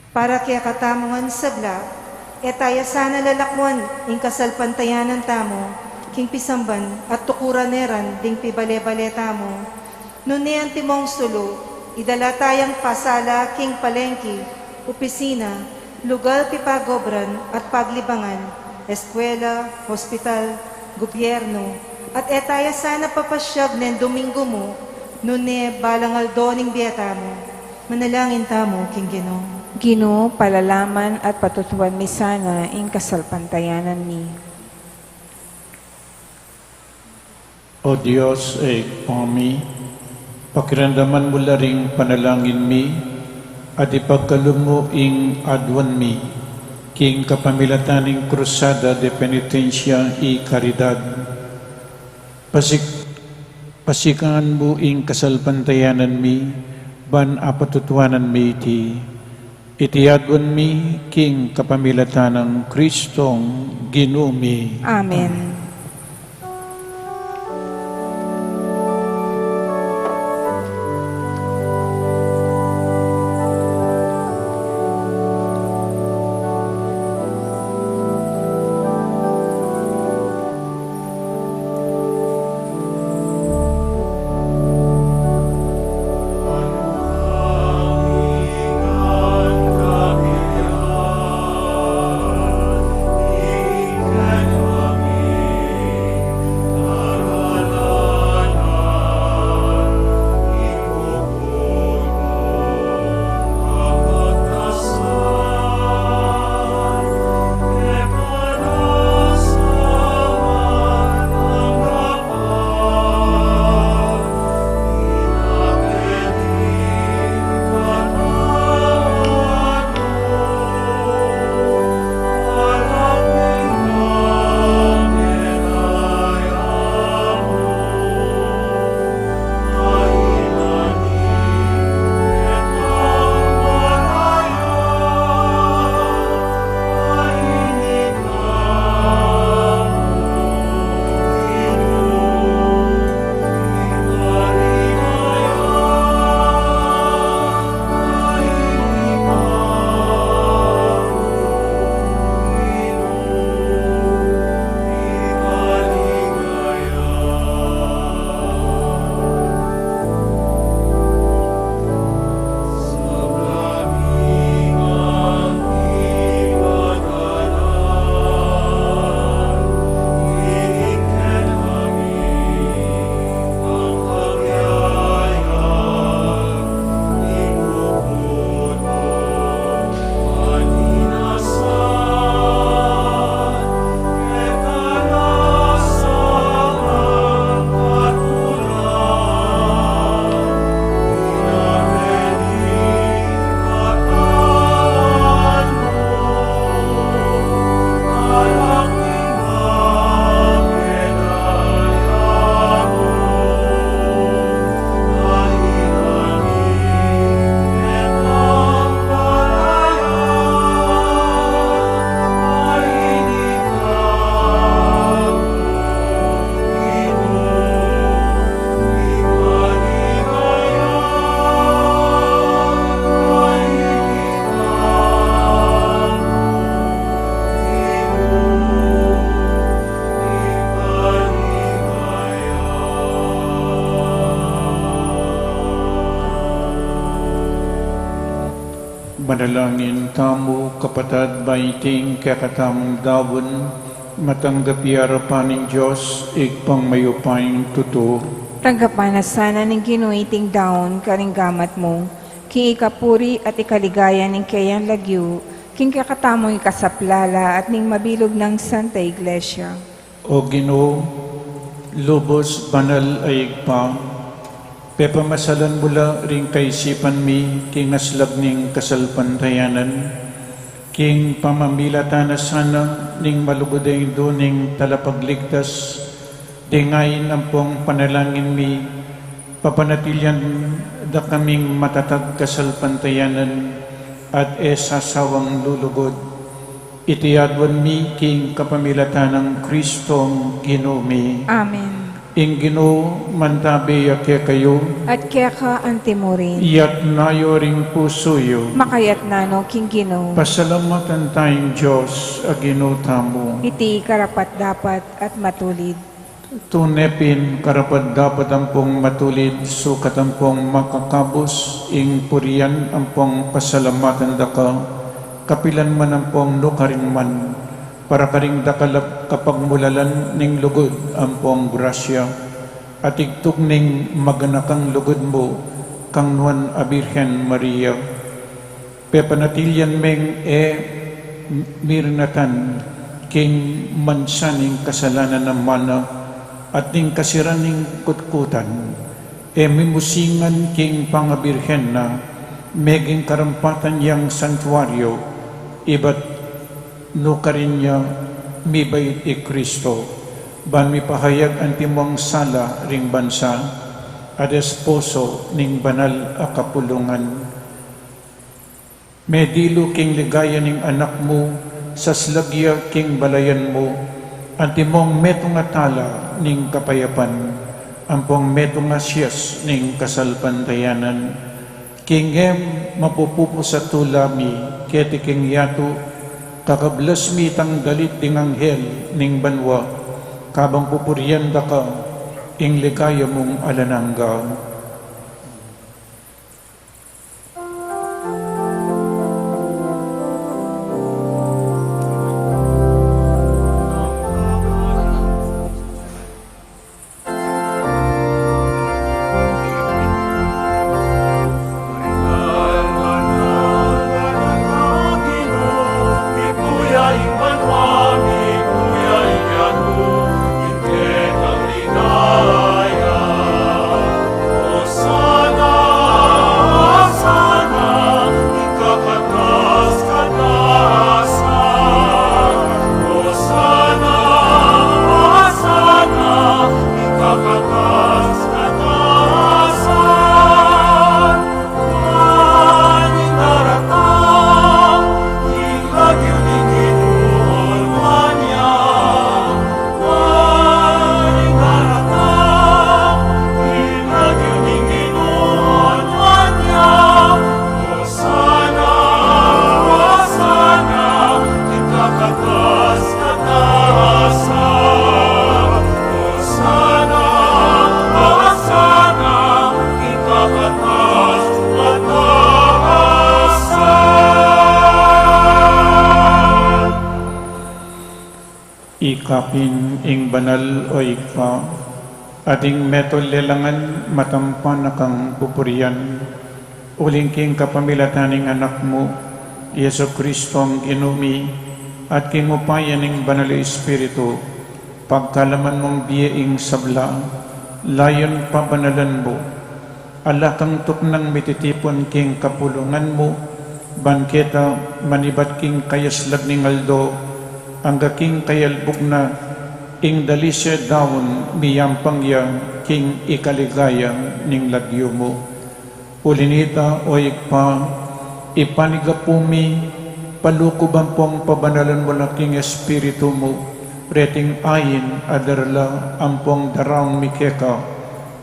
Para kekatamu ngan sabla, e taya sana lalakwan ing kasalpantayanan tamu king pisamban at tukuran ne ran ding pibale-bale tamu. Nune antimong sulu, idala tayang pasala king palengki, opisina, lugal pipagobran at paglibangan, eskwela, hospital, gobyerno, at e taya sana papasyag neng Domingo mu, nune balang aldo ning bie tamu. Manalangin tamu king Ginu. Ginu, palalaman at patutuan mi sana ing kasalpantayanan mi. O Dios, Ibpa mi, pakiramdaman mu la ring panalangin mi, at ipagkalub mu ing aduan mi, king kapamilatan ning Cruzada de Penitencia y Caridad. Pasik-, pasikan mu ing kasalpantayanan mi, ban apatutuanan mi iti. Iti aduan mi king kapamilatan nang Kristong Ginu mi. Amen. Manalangin tamu, kapatad, ban iting kekatamung daun, matanggap ya arapan ning Dios, Ibpang mayupayang tutu. Tanggapan na sana ning Ginu iting daun karing gamat mu, king ikapuri at ikaligaya ning keyang lagyu, king kekatamung ikasaplala at ning mabilug nang Santa Iglesia. O Ginu, lubus banal a Ibpa, pepamasalan mu la ring kaisipan mi king aslag ning kasalpantayanan, king pamamilatan na sana ning malugud a Indu ning Talapagligtas, ding ain ampong panalangin mi, papanatilian da kaming matatag kasalpantayanan at e sasawang lulugud. Iti aduan mi king kapamilatan nang Kristong Ginu mi. Amen. Ing Ginu mantabe ya kekayu. At keka anti murin. Iyatas yu ring pusu yu. Makayatas no king Ginu. Pasalamatan taya ing Dios a Ginu tamu. Iti karapat-dapat at matulid. Tune pin karapat-dapat ampong matulid, sukat ampong makakabus ing purian ampong pasalamatan daka, kapilan man ampong nukarin man, para karing dakal a kapagmulalan ning lugud ampong grasya, at igtung ning maganakang lugud mu, kang Nuan a Birhen Maria. Pepanatilian meng e mirinatan king mansa ning kasalanan a mana at ning kasiran ning kutkutan, e mimusingan king pangabirhen na, meging karampatan yang santuario, ibat nukarin ya mibait i Kristo, ban mipahayag antimong sala ring bansa, at esposo ning banal a kapulungan. Medilu king ligaya ning Anak mu, saslag ya king balayan mu, antimong metung a tala ning kapayapan, ampong metung a sias ning kasalpantayanan. King e mapupupus a tula mi keti king yatu, kakablas mi tanggalit ding anghel ning banua, kabang pupurian daka ing ligaya mung alang angga. Ika pin ing banal, o Ibpa, at ing metung lelangan matampan na kang pupurian, uling king kapamilatan ning Anak mu, Jesu Kristong Ginu mi, at king upaya ning Banal a Espiritu, pagkalaman mung bie ing sabla, layun pabanalan mu, ala kang tuknang mititipun king kapulungan mu, ban keta manibat king kayaslag ning aldo, angga king kayalbug na, ing dalise daun miyampang ya king ikaligaya ning lagyu mu. Uli nita, o Ibpa, ipanyawad mi, palukuban pong pabanalan mu la king Espiritu mu, reting ain a darala ampong daraun mi keka,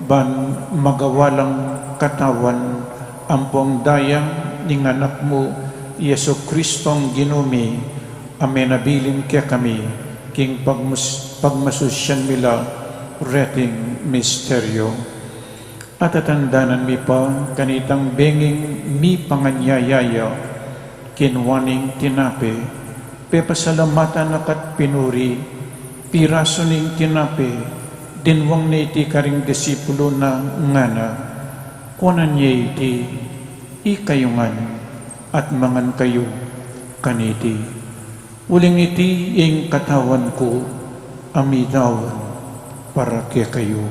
ban magawa lang katawan ampong daya ning Anak mu, Jesu Kristong Ginu mi, a menabilin kekami, king pagmus-, pagmasusian mi la reting misteryu. At tatandanan mi pa kanitang benging mipanganyaya ya, kinua ne ing tinape, pepasalamatan na ka't pinuri, pirasu ne ing tinape, dinwang ne iti karing disipulu na, ngana, kuanan ye iti ikayu ngan at mangan kayu kaniti, uling iti ing katawan ku a midaun para kekayu.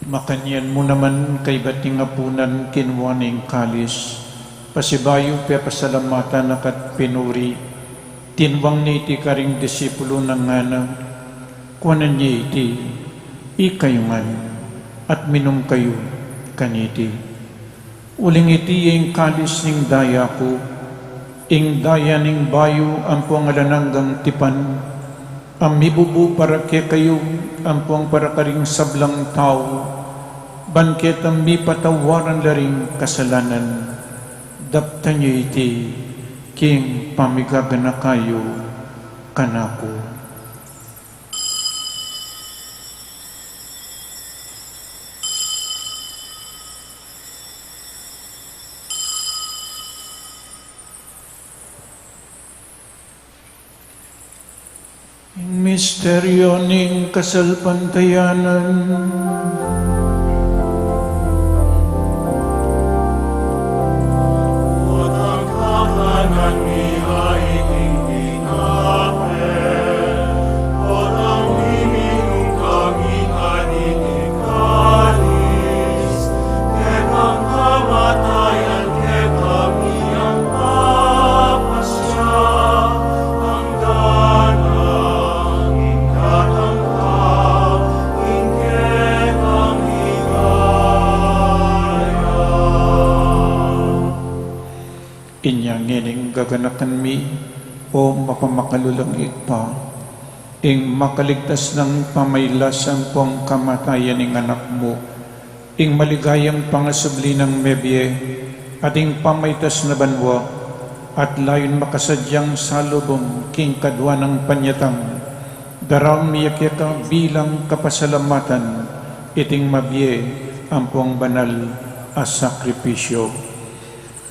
Makanyan mu naman kaybat ning apunan, kinua ne ing kalis, pasibayu pepasalamatan na ka't pinuri, Tinwang ne iti karing disipuluna, ngana, kuanan ye iti, ikayu ngan, at minum kayu kaniti. Uling iti ya ing kalis ning daya ku, ing daya ning bayu ampong alang anggang tipan, a mibubu para kekayu ampong para karing sablang tau, ban ketang mipatawaran la ring kasalanan. Daptan ye iti king pamigaganaka yu kanaku. Ing misteryo ning kasalpantayanan. Inya ngening gaganakan mi, o mapamakalulung Ibpa, ing makaligtas nang pamailas ampong kamatayan ning Anak mu, ing maligayang pangasubli nang mebie, at ing pamaitas na banua, at layun makasadyang salubung king kadua nang panyatang, daraun mi ya keka bilang kapasalamatan iting mabie ampong banal a sakripisyo.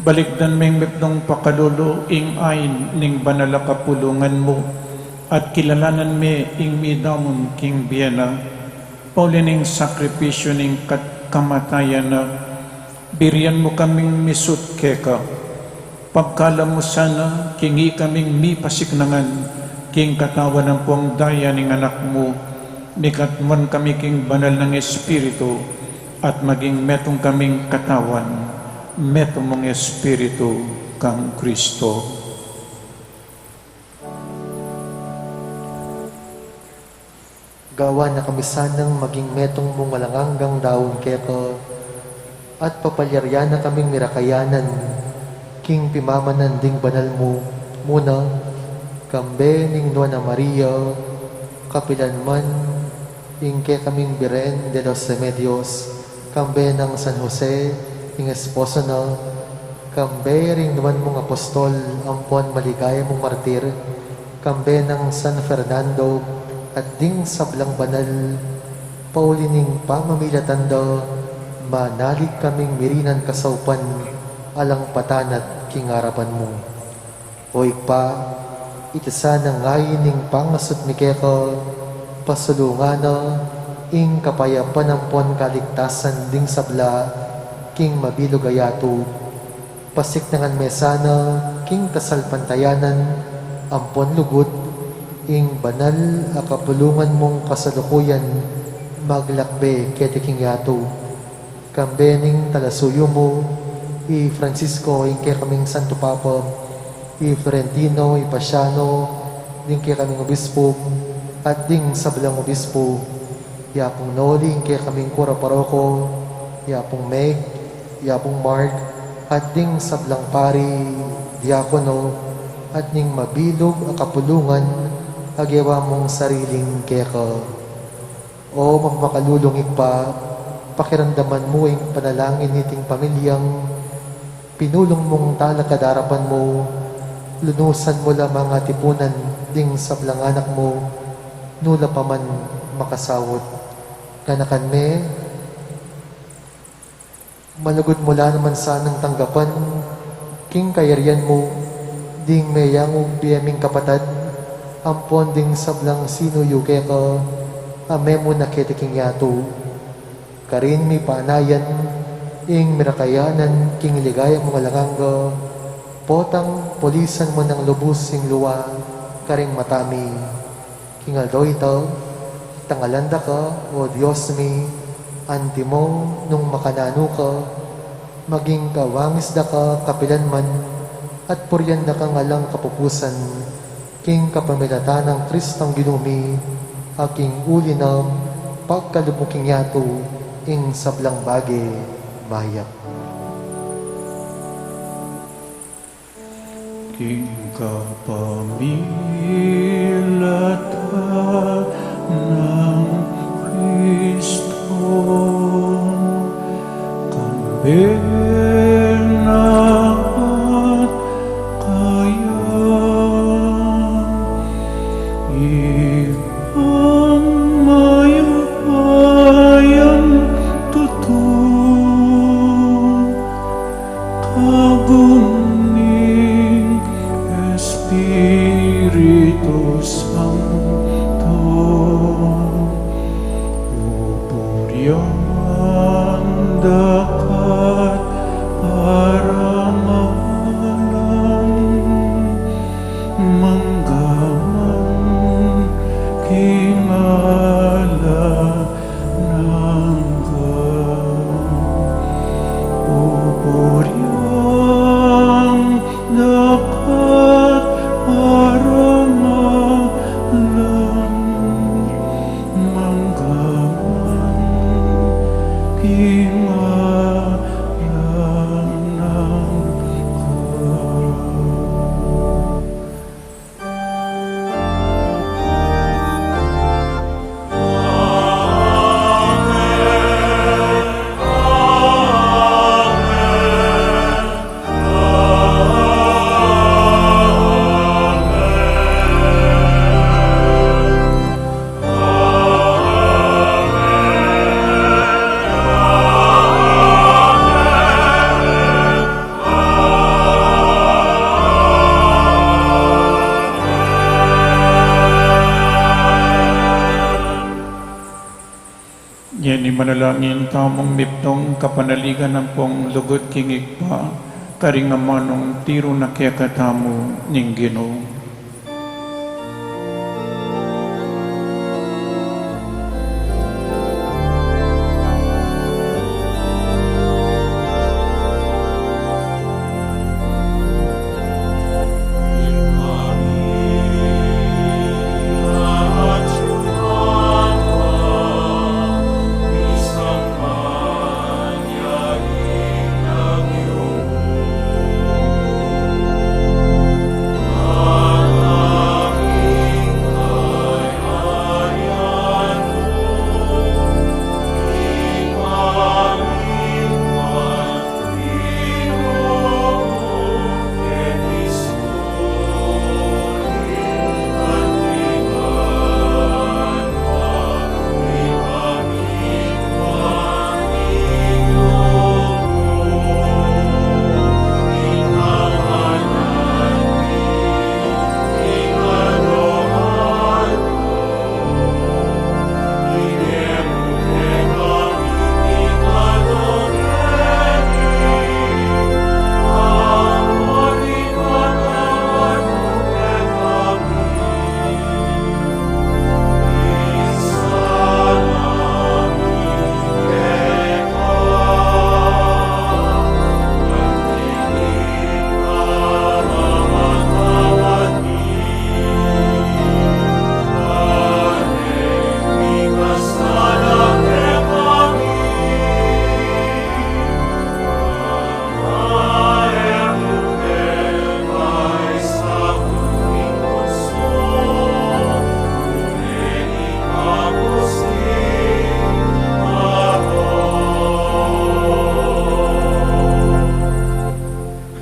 Balikdan meng metung pakalulu ing ain ning banal a kapulungan mu, at kilalanan me ing midaun king bie na, pauli ning sakripisyu ning kat-, kamatayan na, birian mu kaming misut keka. Pagkalam mu sana, king ikaming mipasiknangan king katawan ampong daya ning Anak mu, mikatmuan kami king banal nang Espiritu, at maging metung kaming katawan, metung mung Espiritu kang Kristo. Gawan na kami sanang maging metung mung alang anggang daun keka, at papalyarian na kaming mirakayanan king pimamanan ding banal mu, muna, kambe ning Nuan a Maria, kapilan man ing kekaming Birhen de los Remedios, kambe nang San Jose, ing esposo na, kambe ring nuan mung apostol ampon maligaya mung martir, kambe nang San Fernando, at ding sablang banal, pauli ning pamamilatan da, manalig kaming mirinan kasaupan, alang patanat king arapan mu. O Ibpa, iti sanang ain ning pangasut mi keka, pasulungan na ing kapayapan ampon kaligtasan ding sabla king mabilug a yatu. Pasiknangan me sana king kasalpantayanan ampon lugud ing banal a kapulungan mung kasalukuyan maglakbe keti king yatu. Kambe ning talasuyu mu, i Francisco, ing kekaming Santo Papa, i Florentino, i Pasiano, ding kekaming obispo, at ding sablang obispo, i Apung Noli, ing kekaming kura paroko, i Apung Meg, i Apung Mark, at ding sablang pari, diakono, at ning mabilug a kapulungan a gewa mung sariling keka. O mapamakalulung Ibpa, pakiramdaman mu ing panalangin niting pamilyang pinulung mung talakad arapan mu, lunusan mu la mangatipunan ding sablang anak mu, nu la pa man makasaut. Ganakan me, malugud mu la naman sanang tanggapan king kayarian mu ding meyangu bie ming kapatad, ampon ding sablang sinuyu keka a memuna keti king yatu. Karin mi panayan ing mirakayanan king ligaya mung alang angga, potang pulisan mu nang lubus ing lua karing mata mi. King aldo ita, tangalan da ka, O Dios mi, antimo nung makananu ka, maging kawangis da ka kapilan man, at purian da kang alang kapupusan. King kapamilatan nang Kristong Ginu mi, a king uli nang pagkalub mu king yatu, ing sablang bage mayap. King kapamilatan nang Kristo, kambe na at kaya, ipang mayupayang tutu, kabun ning Espiritu Santo, pupurian da ka at parangalan, mangga man king alang angga. Pupurian da ka at parangalan, mangga man king alang angga. Ngeni manalangin tamung mipnung kapanaligan ampong lugud king Ibpa, karing amanung tiru na kekatamu ning Ginu.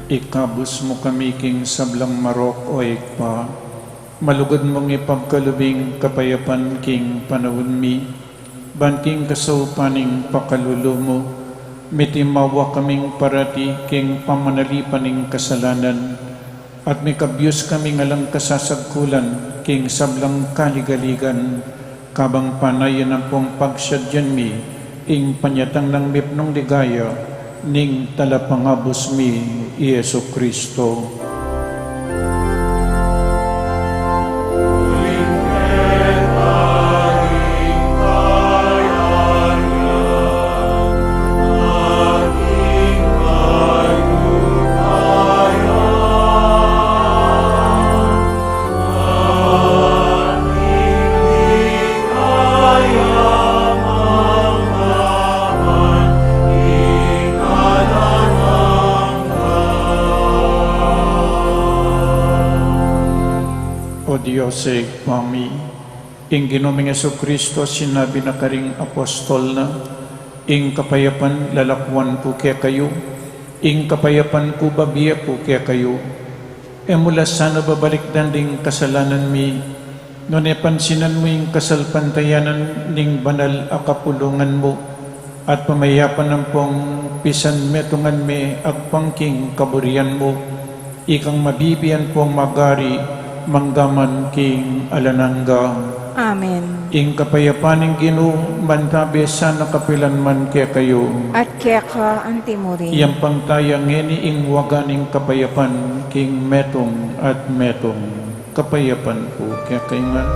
Ikabus mu kami king sablang marok, o Ibpa, malugud mung ipagkalub ing kapayapan king panaun mi, ban king kasaupan ning pakalulu mu, mitimawa kaming parati king pamanalipan ning kasalanan, at mikabyus kaming alang kasasagkulan king sablang kaligaligan, kabang panayan ampong pagsadyan mi ing panyatang nang mipnung ligaya ning Talapangabus mi, i Jesucristo. Jose Pami, ing Ginu ming Jesucristo sinabi na karing apostol na, ing kapayapan lalakwan ku kekayu, ing kapayapan ku babie ku kekayu. E mu la sana babalikdan ding kasalanan mi, nune pansinan mu ing kasalpantayanan ning banal a kapulungan mu, at pamayapan ampong pisanmetungan me agpang king kaburian mu, ikang mabibie ampong magari manggaman king alang angga. Amen. Ing kapayapan ning Ginu mantabe sana kapilan man kekayu. At keka antimurin. Iyampang taya ngeni ing waga ning kapayapan king metung at metung. Kapayapan pu kekayu ngan.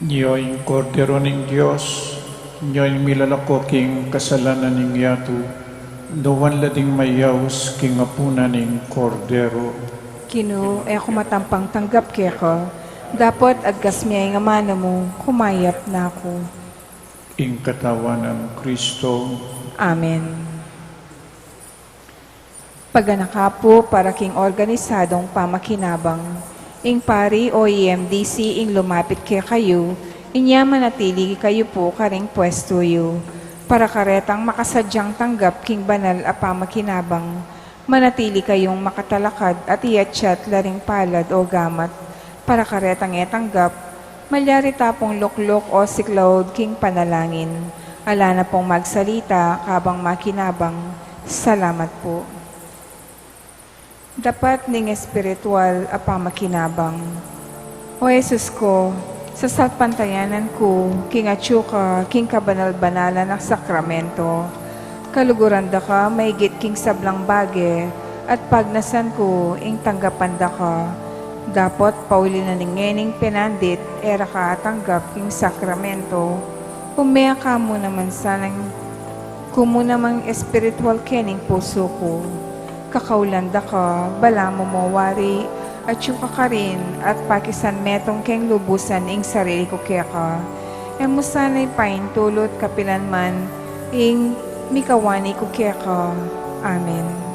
Nyo ing Kordero ning Dios, nyo ing milalako king kasalanan ning yatu, nuan la ding mayaus king apunan ning Kordero. Ginu, e ku matampang tanggap keka, dapot agkas me ing amanu mu, kumayap na ku. Ing katawan nang Kristo. Amen. Paganaka pu para king organisadong pamakinabang. Ing pari o E M D C ing lumapit kekayu, inya manatili kayu pu karing pwestu yu. Para karetang makasadyang tanggap king banal a pamakinabang, manatili kayung makatalakad at iatsat la ring palad o gamat. Para karetang e tanggap, malyari ta pung lukluk o siklaud king panalangin. Ala na pung magsalita kabang makinabang. Salamat pu. Dapat ning espiritual a pamakinabang. O Jesus ku, sasalpantayanan ku king atyu ka king kabanal-banalan a sakramento. Kaluguran da ka maigit king sablang bage, at pagnasan ku ing tanggapan da ka. Dapot pauli na ning ngening penandit e ra ka atanggap king sakramento, ume ka mu naman sanang, ku mu namang espiritual kening pusu ku. Kakaulan da ka, balamu mo wari, atyu ka karin, at pakisanmetung keng lubusan ing sarili ku keka. E mu sana ipaintulut kapilan man ing mikawani ku keka. Amen.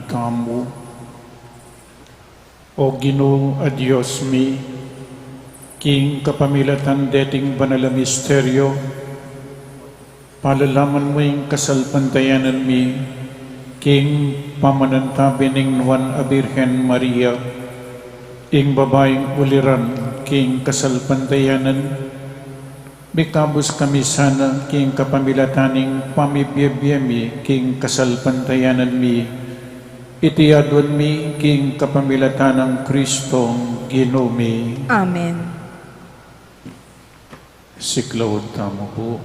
tamu. O Ginu a Dios mi, king kapamilatan deting banal a misteryo, palalaman mu ing kasalpantayanan mi king pamanantabi ning Nuan a Birhen Maria, ing babaing uliran king kasalpantayanan. Mikabus kami sana king kapamilatan ning pamibie-bie mi king kasalpantayanan mi. Iti aduan mi king kapamilatan nang Kristong Ginu mi. Amen. Siklaud tamu pu.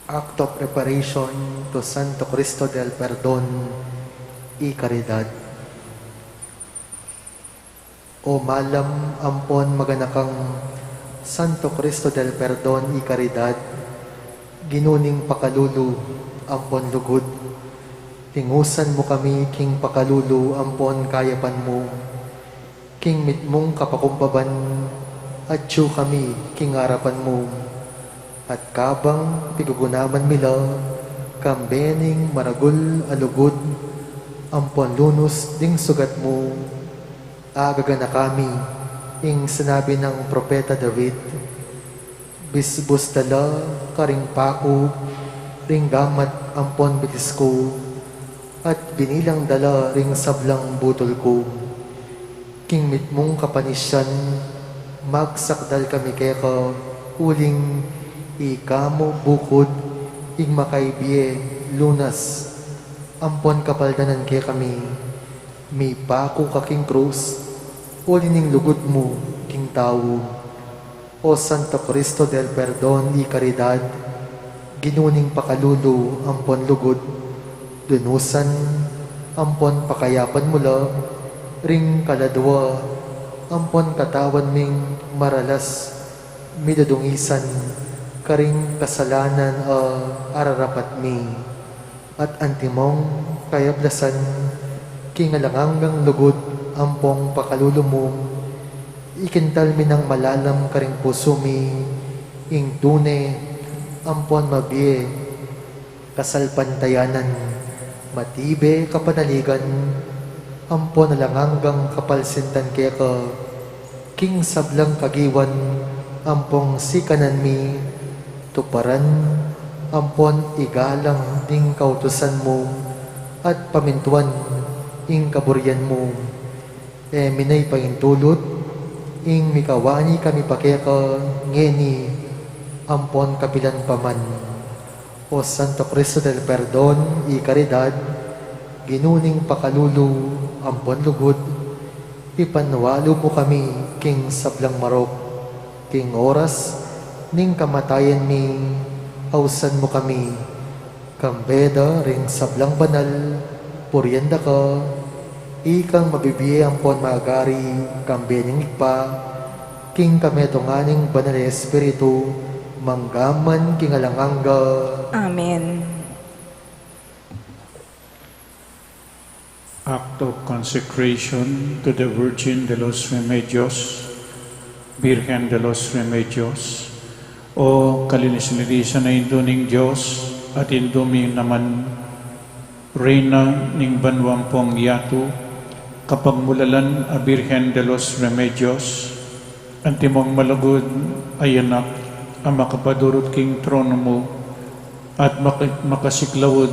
Act of Preparation to Santo Cristo del Perdon y Caridad. O malam ampon maganakang Santo Cristo del Perdon y Caridad, Ginu ning pakalulu ampon lugud, lingusan mu kami king pakalulu ampon kayapan mu, king mitmung kapakumbaban, atyu kami king arapan mu. At kabang pigugunaman mi la, kambe ning maragul a lugud ampon lunus ding sugat mu, agaganaka mi ing sinabi nang propeta David, bisbus da la karing paku ring gamat ampon bitis ku, at binilang da la ring sablang butul ku. King mitmung kapanisian, magsakdal kami keka, uling ika mu bukud ing makaibie lunas ampon kapaldanan kekami. Mipaku ka king krus, uli ning lugud mu king tau. O Santo Cristo del Perdon y Caridad, Ginu ning pakalulu ampon lugud, lunusan ampon pakayapan mu la ring kaladua ampon katawan ming maralas, midudungisan karing kasalanan a ararapat mi. At antimong kayablasan king alang anggang lugud ampong pakalulu mu, ikintal mi nang malalam karing pusu mi ing tune ampon mabie kasalpantayanan, matibe kapanaligan, ampon alang anggang kapalsintan keka, king sablang kagiwan ampong sikanan mi, tuparan ampon igalang ding kautusan mu, at pamintuan ing kaburian mu. E mi na ipaintulut ing mikawani kami pa keka ngeni ampon kapilan pa man. O Santo Cristo del Perdon y Caridad, Ginu ning pakalulu ampon lugud, ipanwalu mu kami king sablang marok, king oras ning kamatayan mi, ausan mu kami, kambe da ring sablang banal, purian da ka, ikang mabibie ampon magari, kambe ning Ibpa, king kametungan ning Banal a Espiritu, mangga man king alang angga. Amen. Act of Consecration to the Virgin de los Remedios, Birhen de los Remedios, o kalinis-linisan a Indu ning Dios, at Indu mi naman, Reyna ning banua ampong yatu, kapagmulalan a Birhen de los Remedios, antimong malugud a anak a makapadurut king tronu mu, at maka-, makasiklaud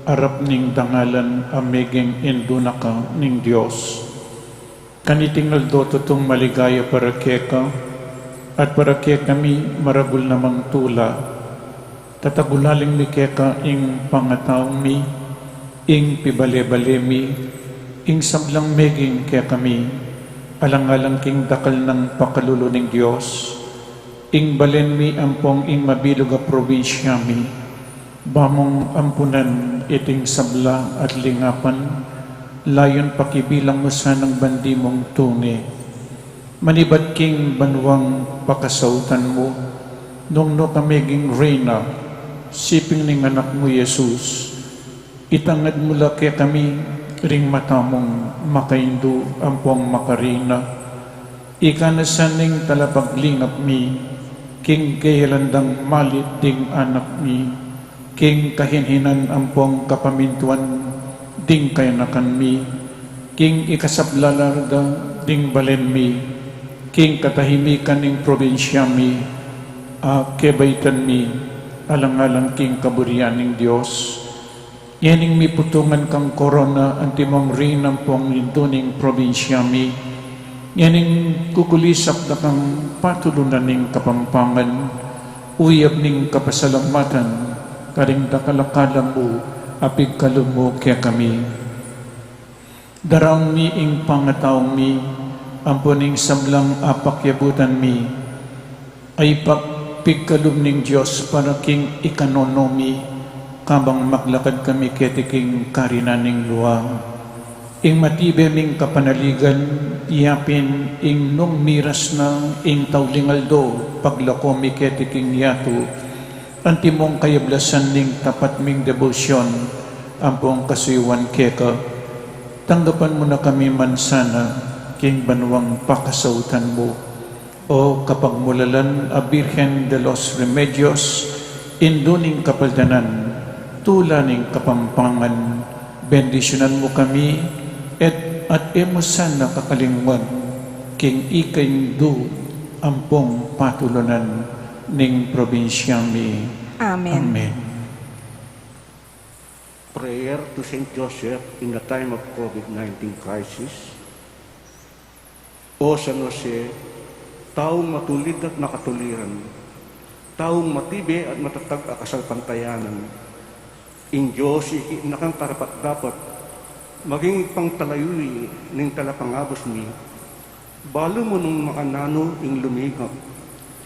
arap ning dangalan a meging Indu na ka ning Dios. Kaniting aldo tutung maligaya para keka, at para kekami maragul namang tula. Tatagulaling mi keka ing pangatau mi, ing pibale-bale mi, ing sablang meging kekami, alang-alang king dakal nang pakalulu ning Dios, ing balen mi ampong ing mabilug a probinsya mi, ba mung ampunan iting sabla at lingapan, layun pakibilang mu sanang bandi mung tune. Manibat king banuang pakasautan mu, nung nu ka meging Reyna, siping ning anak mu Jesus, itangad mu la kekami ring mata mung makaindu ampong makareyna. Ika na sana ing talapaglingap mi, King keyalan dang malit ding anak mi, king kahinhinan ampong kapamintuan ding kayanakan mi, king ikasablalar da ding balen mi, king katahimikan ning probinsya mi, a kebaitan mi, alang-alang king kaburian ning Dios. Ngening miputungan kang korona antimong rin ampong indu ning probinsya mi, ngening kukulisak da kang patulunan ning Kapampangan, uyab ning kapasalamatan, karing dakal a kalamu a pigkalub mu kekami. Darang mi ing pangatau mi, ampon ing sablang apakiabutan mi, ay pag-, pigkalub ning Dios para king ikanonu mi, kabang maglakad kami keti king karinan ning lua. Ing matibe ming kapanaligan, yapin ing nung miras na ing tauling aldo, paglako mi keti king yatu, antimong kayablasan ning tapat ming debosyon, ampong kasuyuan keka, tanggapan mu na kami man sana, king banuang pakasautan mu. O kapagmulalan a Birhen de los Remedios, indu ning kapaldanan, tula ning Kapampangan, bendisyunan mu kami, et, at e mu sana kakalingwan, king ika indu ampong patulunan ning probinsya mi. Amen. Amen. Prayer to Saint Joseph in the time of COVID nineteen crisis. O San Jose, taung matulid at makatuliran, taung matibe at matatag a kasalpantayanan, ing Dios ikit na kang karapat-dapat maging pangtalayuyi ning talapangabus mi. Balu mu nung makananu ing lumingap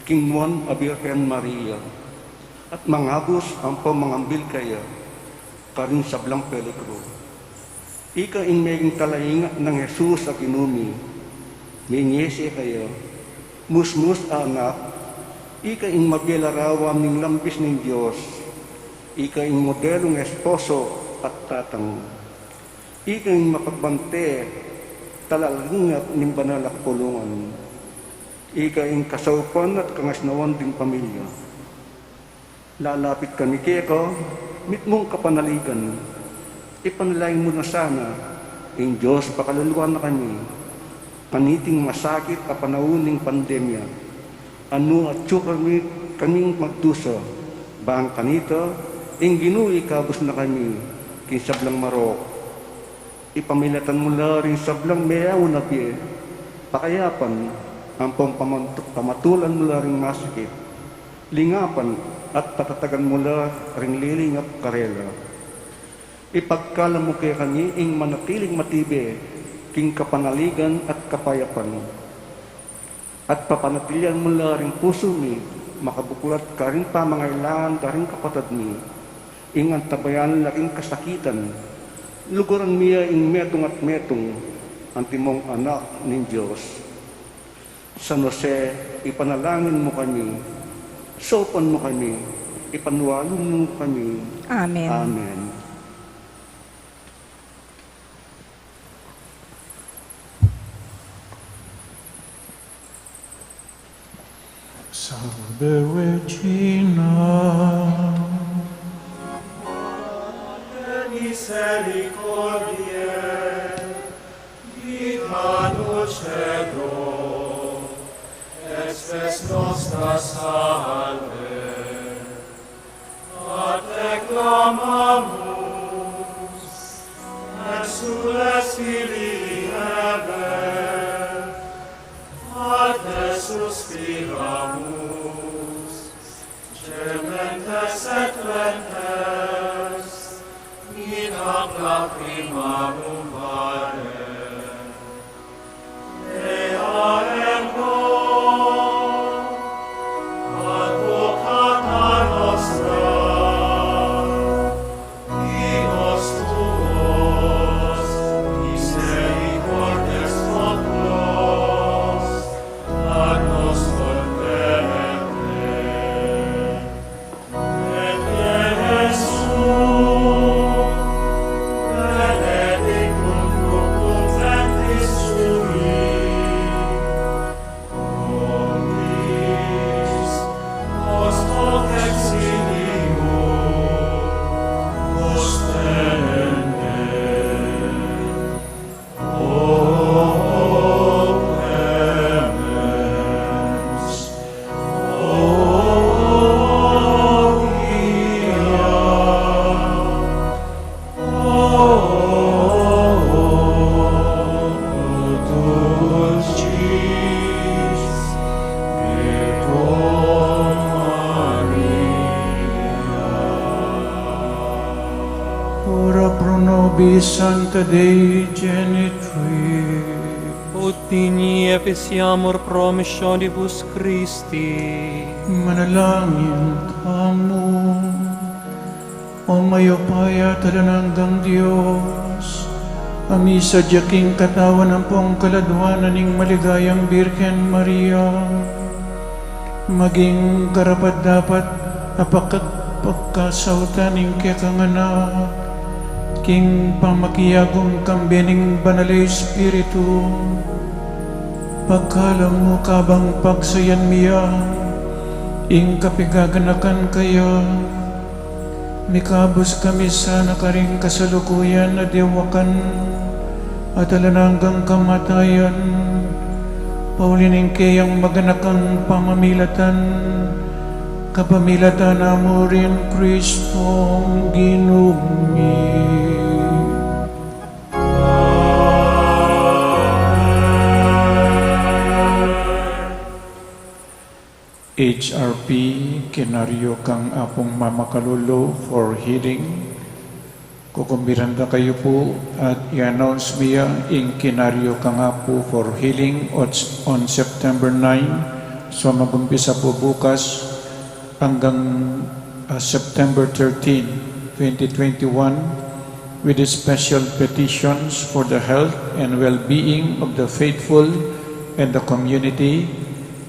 king nuan a Birhen Maria, at mangabus ampong mangambil kaya karing sablang peligru. Ika ing meging talaingat nang Jesus a Ginu mi, mingese kaya, musmus a anak, ika ing mabie larawan ning lambis ning Dios, ika ing modelung esposo at tatang, ika ing mapagbante, talaingat ning banal a kapulungan, ika ing kasaupan at kangasnawan ding pamilya. Lalapit kami keka, mitmung kapanaligan. Ipanalangin mu na sana ing Dios pakaluluan na kami kaniting masakit a panaun ning pandemya. Anu atyu kami, kaming magdusa, bang kanita ing Ginu ikabus na kami king sablang marok. Ipamilatan mu la ring sablang meaun a bie, pakayapan, ampong pamantu-, pamatulan mu la ring masakit, lingapan at patatagan mu la ring lilingap karela. Ipagkalub mu kekami ing manatiling matibe king kapanaligan at kapayapan. At papanatilian mu la ring pusu mi makabuklat karing pamangailangan da ring kapatad mi, ing antabayanan la king kasakitan. Luguran mi ya ing metung at metung, antimong anak ning Dios. San Jose, ipanalangin mu kami, saupan mu kami, ipaniwala mu kami. Amen. Amen. Salve Regina. Misericordiae, vita dulcedo, et spes nostra salve. A te clamamus, exsules filii Hevae, a te suspiramus, gementes et flentes in hac lacrimarum vale. Ora pro nobis sancta Dei genitrix. Ut dignam efficiamur pro missionibus Christi. Manalangin tamu. O mayupaya at alang anggang Dios, a misadya king katawan ampong kaladwanan ning maligayang Birhen Maria, maging karapat-dapat a pagka-, pagkasautan ning kekang Anak, king pamakiagum kambe ning Banal a Espiritu, pagkalub mu kabang pagsayan mi ya, ing kapigaganakan kaya, mikabus kami sana karing kasalukuyan a dewakan at alang anggang kamatayan, pauli ning keyang maganakang pamamilatan, kapamilatan na mu rin Kristong Ginu mi. H R P, Kinaryo kang Apung Mamakalulu for healing. Kukumbiran da kayu pu at i-announce mi ya ing Kinaryo kang Apu for healing on, on September nine. So, mag-umpisa pu bukas anggang, ah, September thirteen, twenty twenty-one, with the special petitions for the health and well-being of the faithful and the community,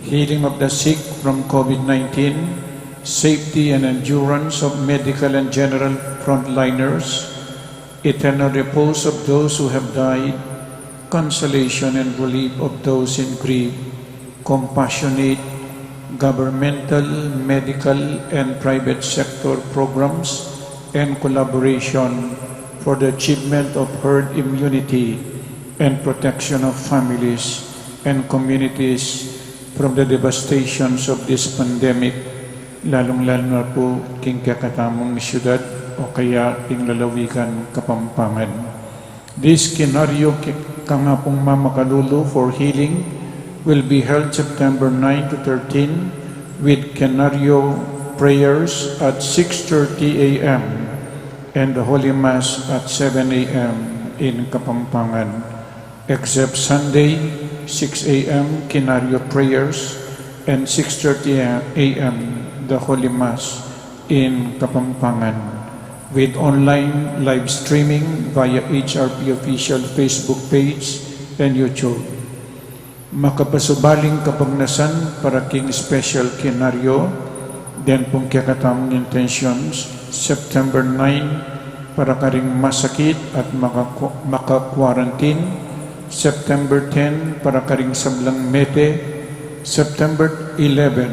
healing of the sick from COVID nineteen, safety and endurance of medical and general frontliners, eternal repose of those who have died, consolation and relief of those in grief, compassionate governmental, medical, and private sector programs and collaboration for the achievement of herd immunity and protection of families and communities from the devastations of this pandemic, lalung-lalu na pu king kekatamung syudad o kaya king lalawigan Kapampangan. This Kinaryo ki-, kang Apung Mamakalulu for healing will be held September nine to thirteen with Kinaryo prayers at six thirty A M and the Holy Mass at seven A M in Kapampangan, except Sunday, six A M Kinaryo prayers and six thirty A M the Holy Mass in Kapampangan, with online live streaming via H R P official Facebook page and YouTube. Makapasubaling kapagnasan para king special Kinaryo, den pung kekatamung intentions, September nine, para karing masakit at maka-, maka-quarantine, September ten, para karing sablang mete, September eleven,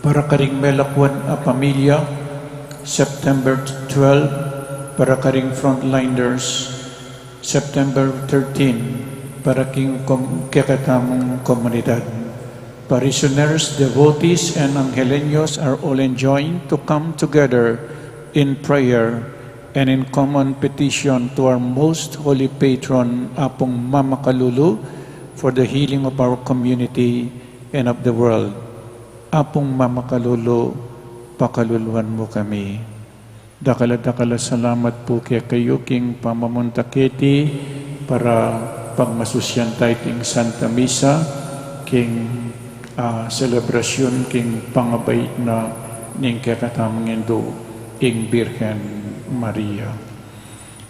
para karing melakwan a pamilya, September twelve, para karing frontliners, September thirteen, para king kom-, kekatamung komunidad. Parishioners, devotees, and Angeleños are all enjoined to come together in prayer and in common petition to our most holy patron, Apung Mamakalulu, for the healing of our community and of the world. Apung Mamakalulu, pakaluluan mu kami. Dakal a dakal a salamat pu kekayu king pamamunta keti para pagmasusyan tayu iting Santa Misa king, ah, selebrasyun king pangabait na ning kekatamung Indu, ing Birhen Maria.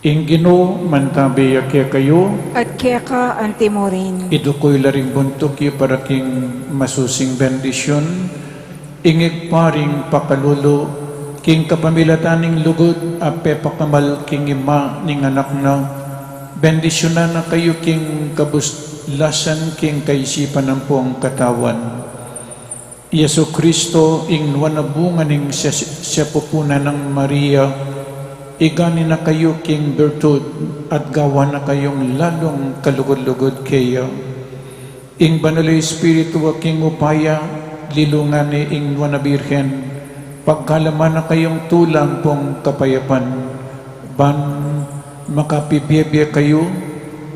Ing Ginu mantabe ya kekayu. At keka antimurin. Iduku yu la ring buntuk yu para king masusing bendisyun. Ing Ibpa ring pakalulu, king kapamilatan ning lugud a pepakamal king Ima ning Anak na, bendisyunan na kayu king kabus-, lasan king kaisipan ampong katawan. I Jesucristo, ing nuan a bunga ning se-, sepupunan nang Maria, igani na kayu king birtud at gawan na kayung lalung kalugud-lugud keya. Ing Banal a Espiritu a king upaya, lilungan ne ing nuan a Birhen, pagkalaman na kayung tula ampong kapayapan, ban makapibie-bie kayu,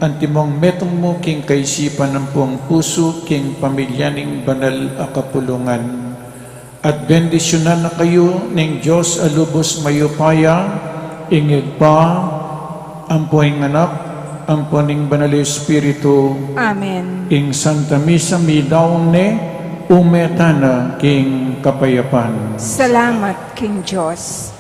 antimong metung mu king kaisipan ampong pusu king pamilya ning banal a kapulungan. At bendisyunan na kayu ning Dios a lubus mayupaya, Ing Ibpa, ampo ing Anak, ampo ning Banal Espiritu. Amen. Ing Santa Misa midaun ne, ume tana king kapayapan. Salamat king Dios.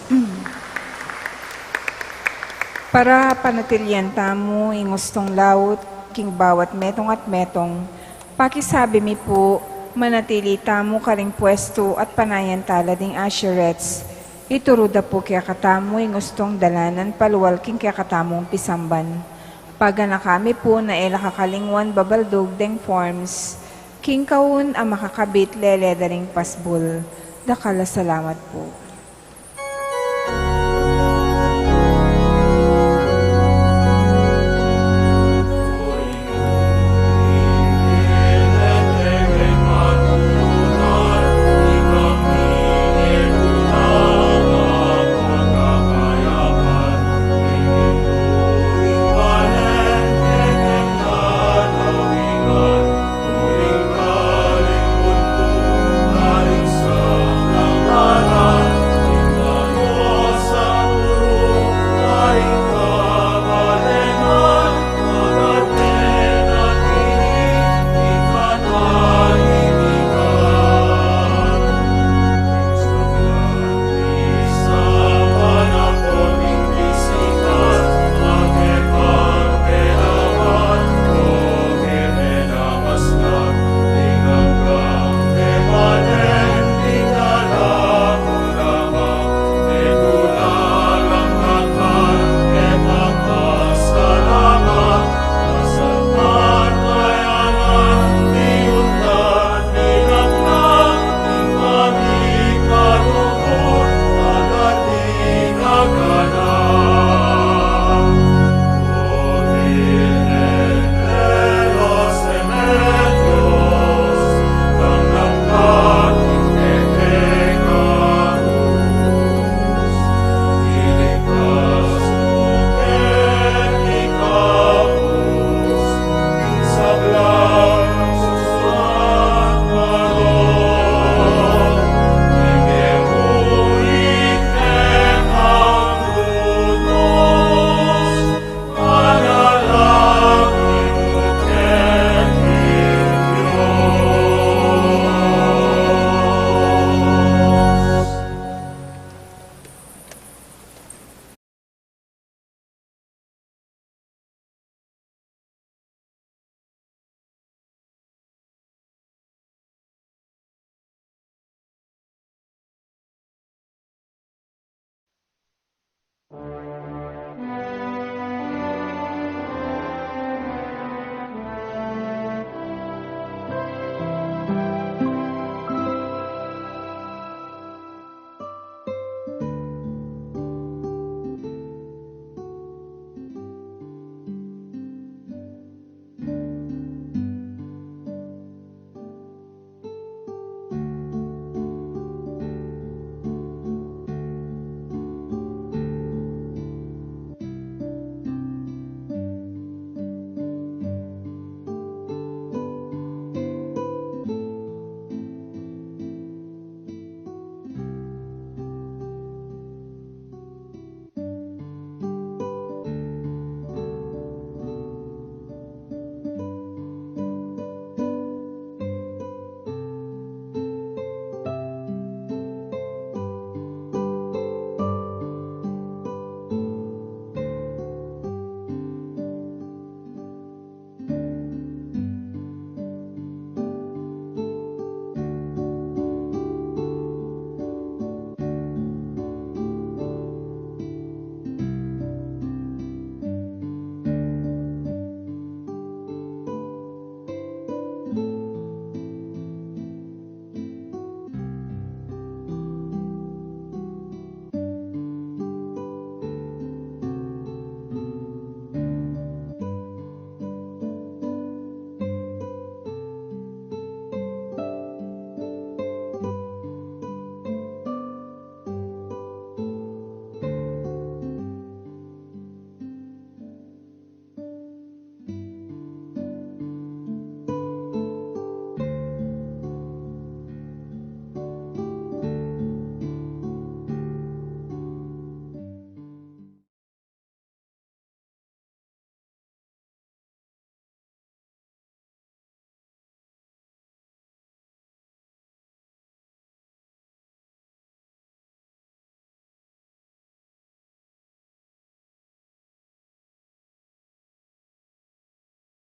Para panatilian tamu ing ustung laut king bawat metung at metung, pakisabi mi pu, manatili tamu karing pwestu at panayan tala ding usherettes. Ituru da pu kekatamu ing ustung dalanan palual king kekatamung pisamban. Paganaka mi pu na e la kakalingwan babaldug deng forms king kaun a makakabit lele da ring pasbul. Dakal a salamat pu.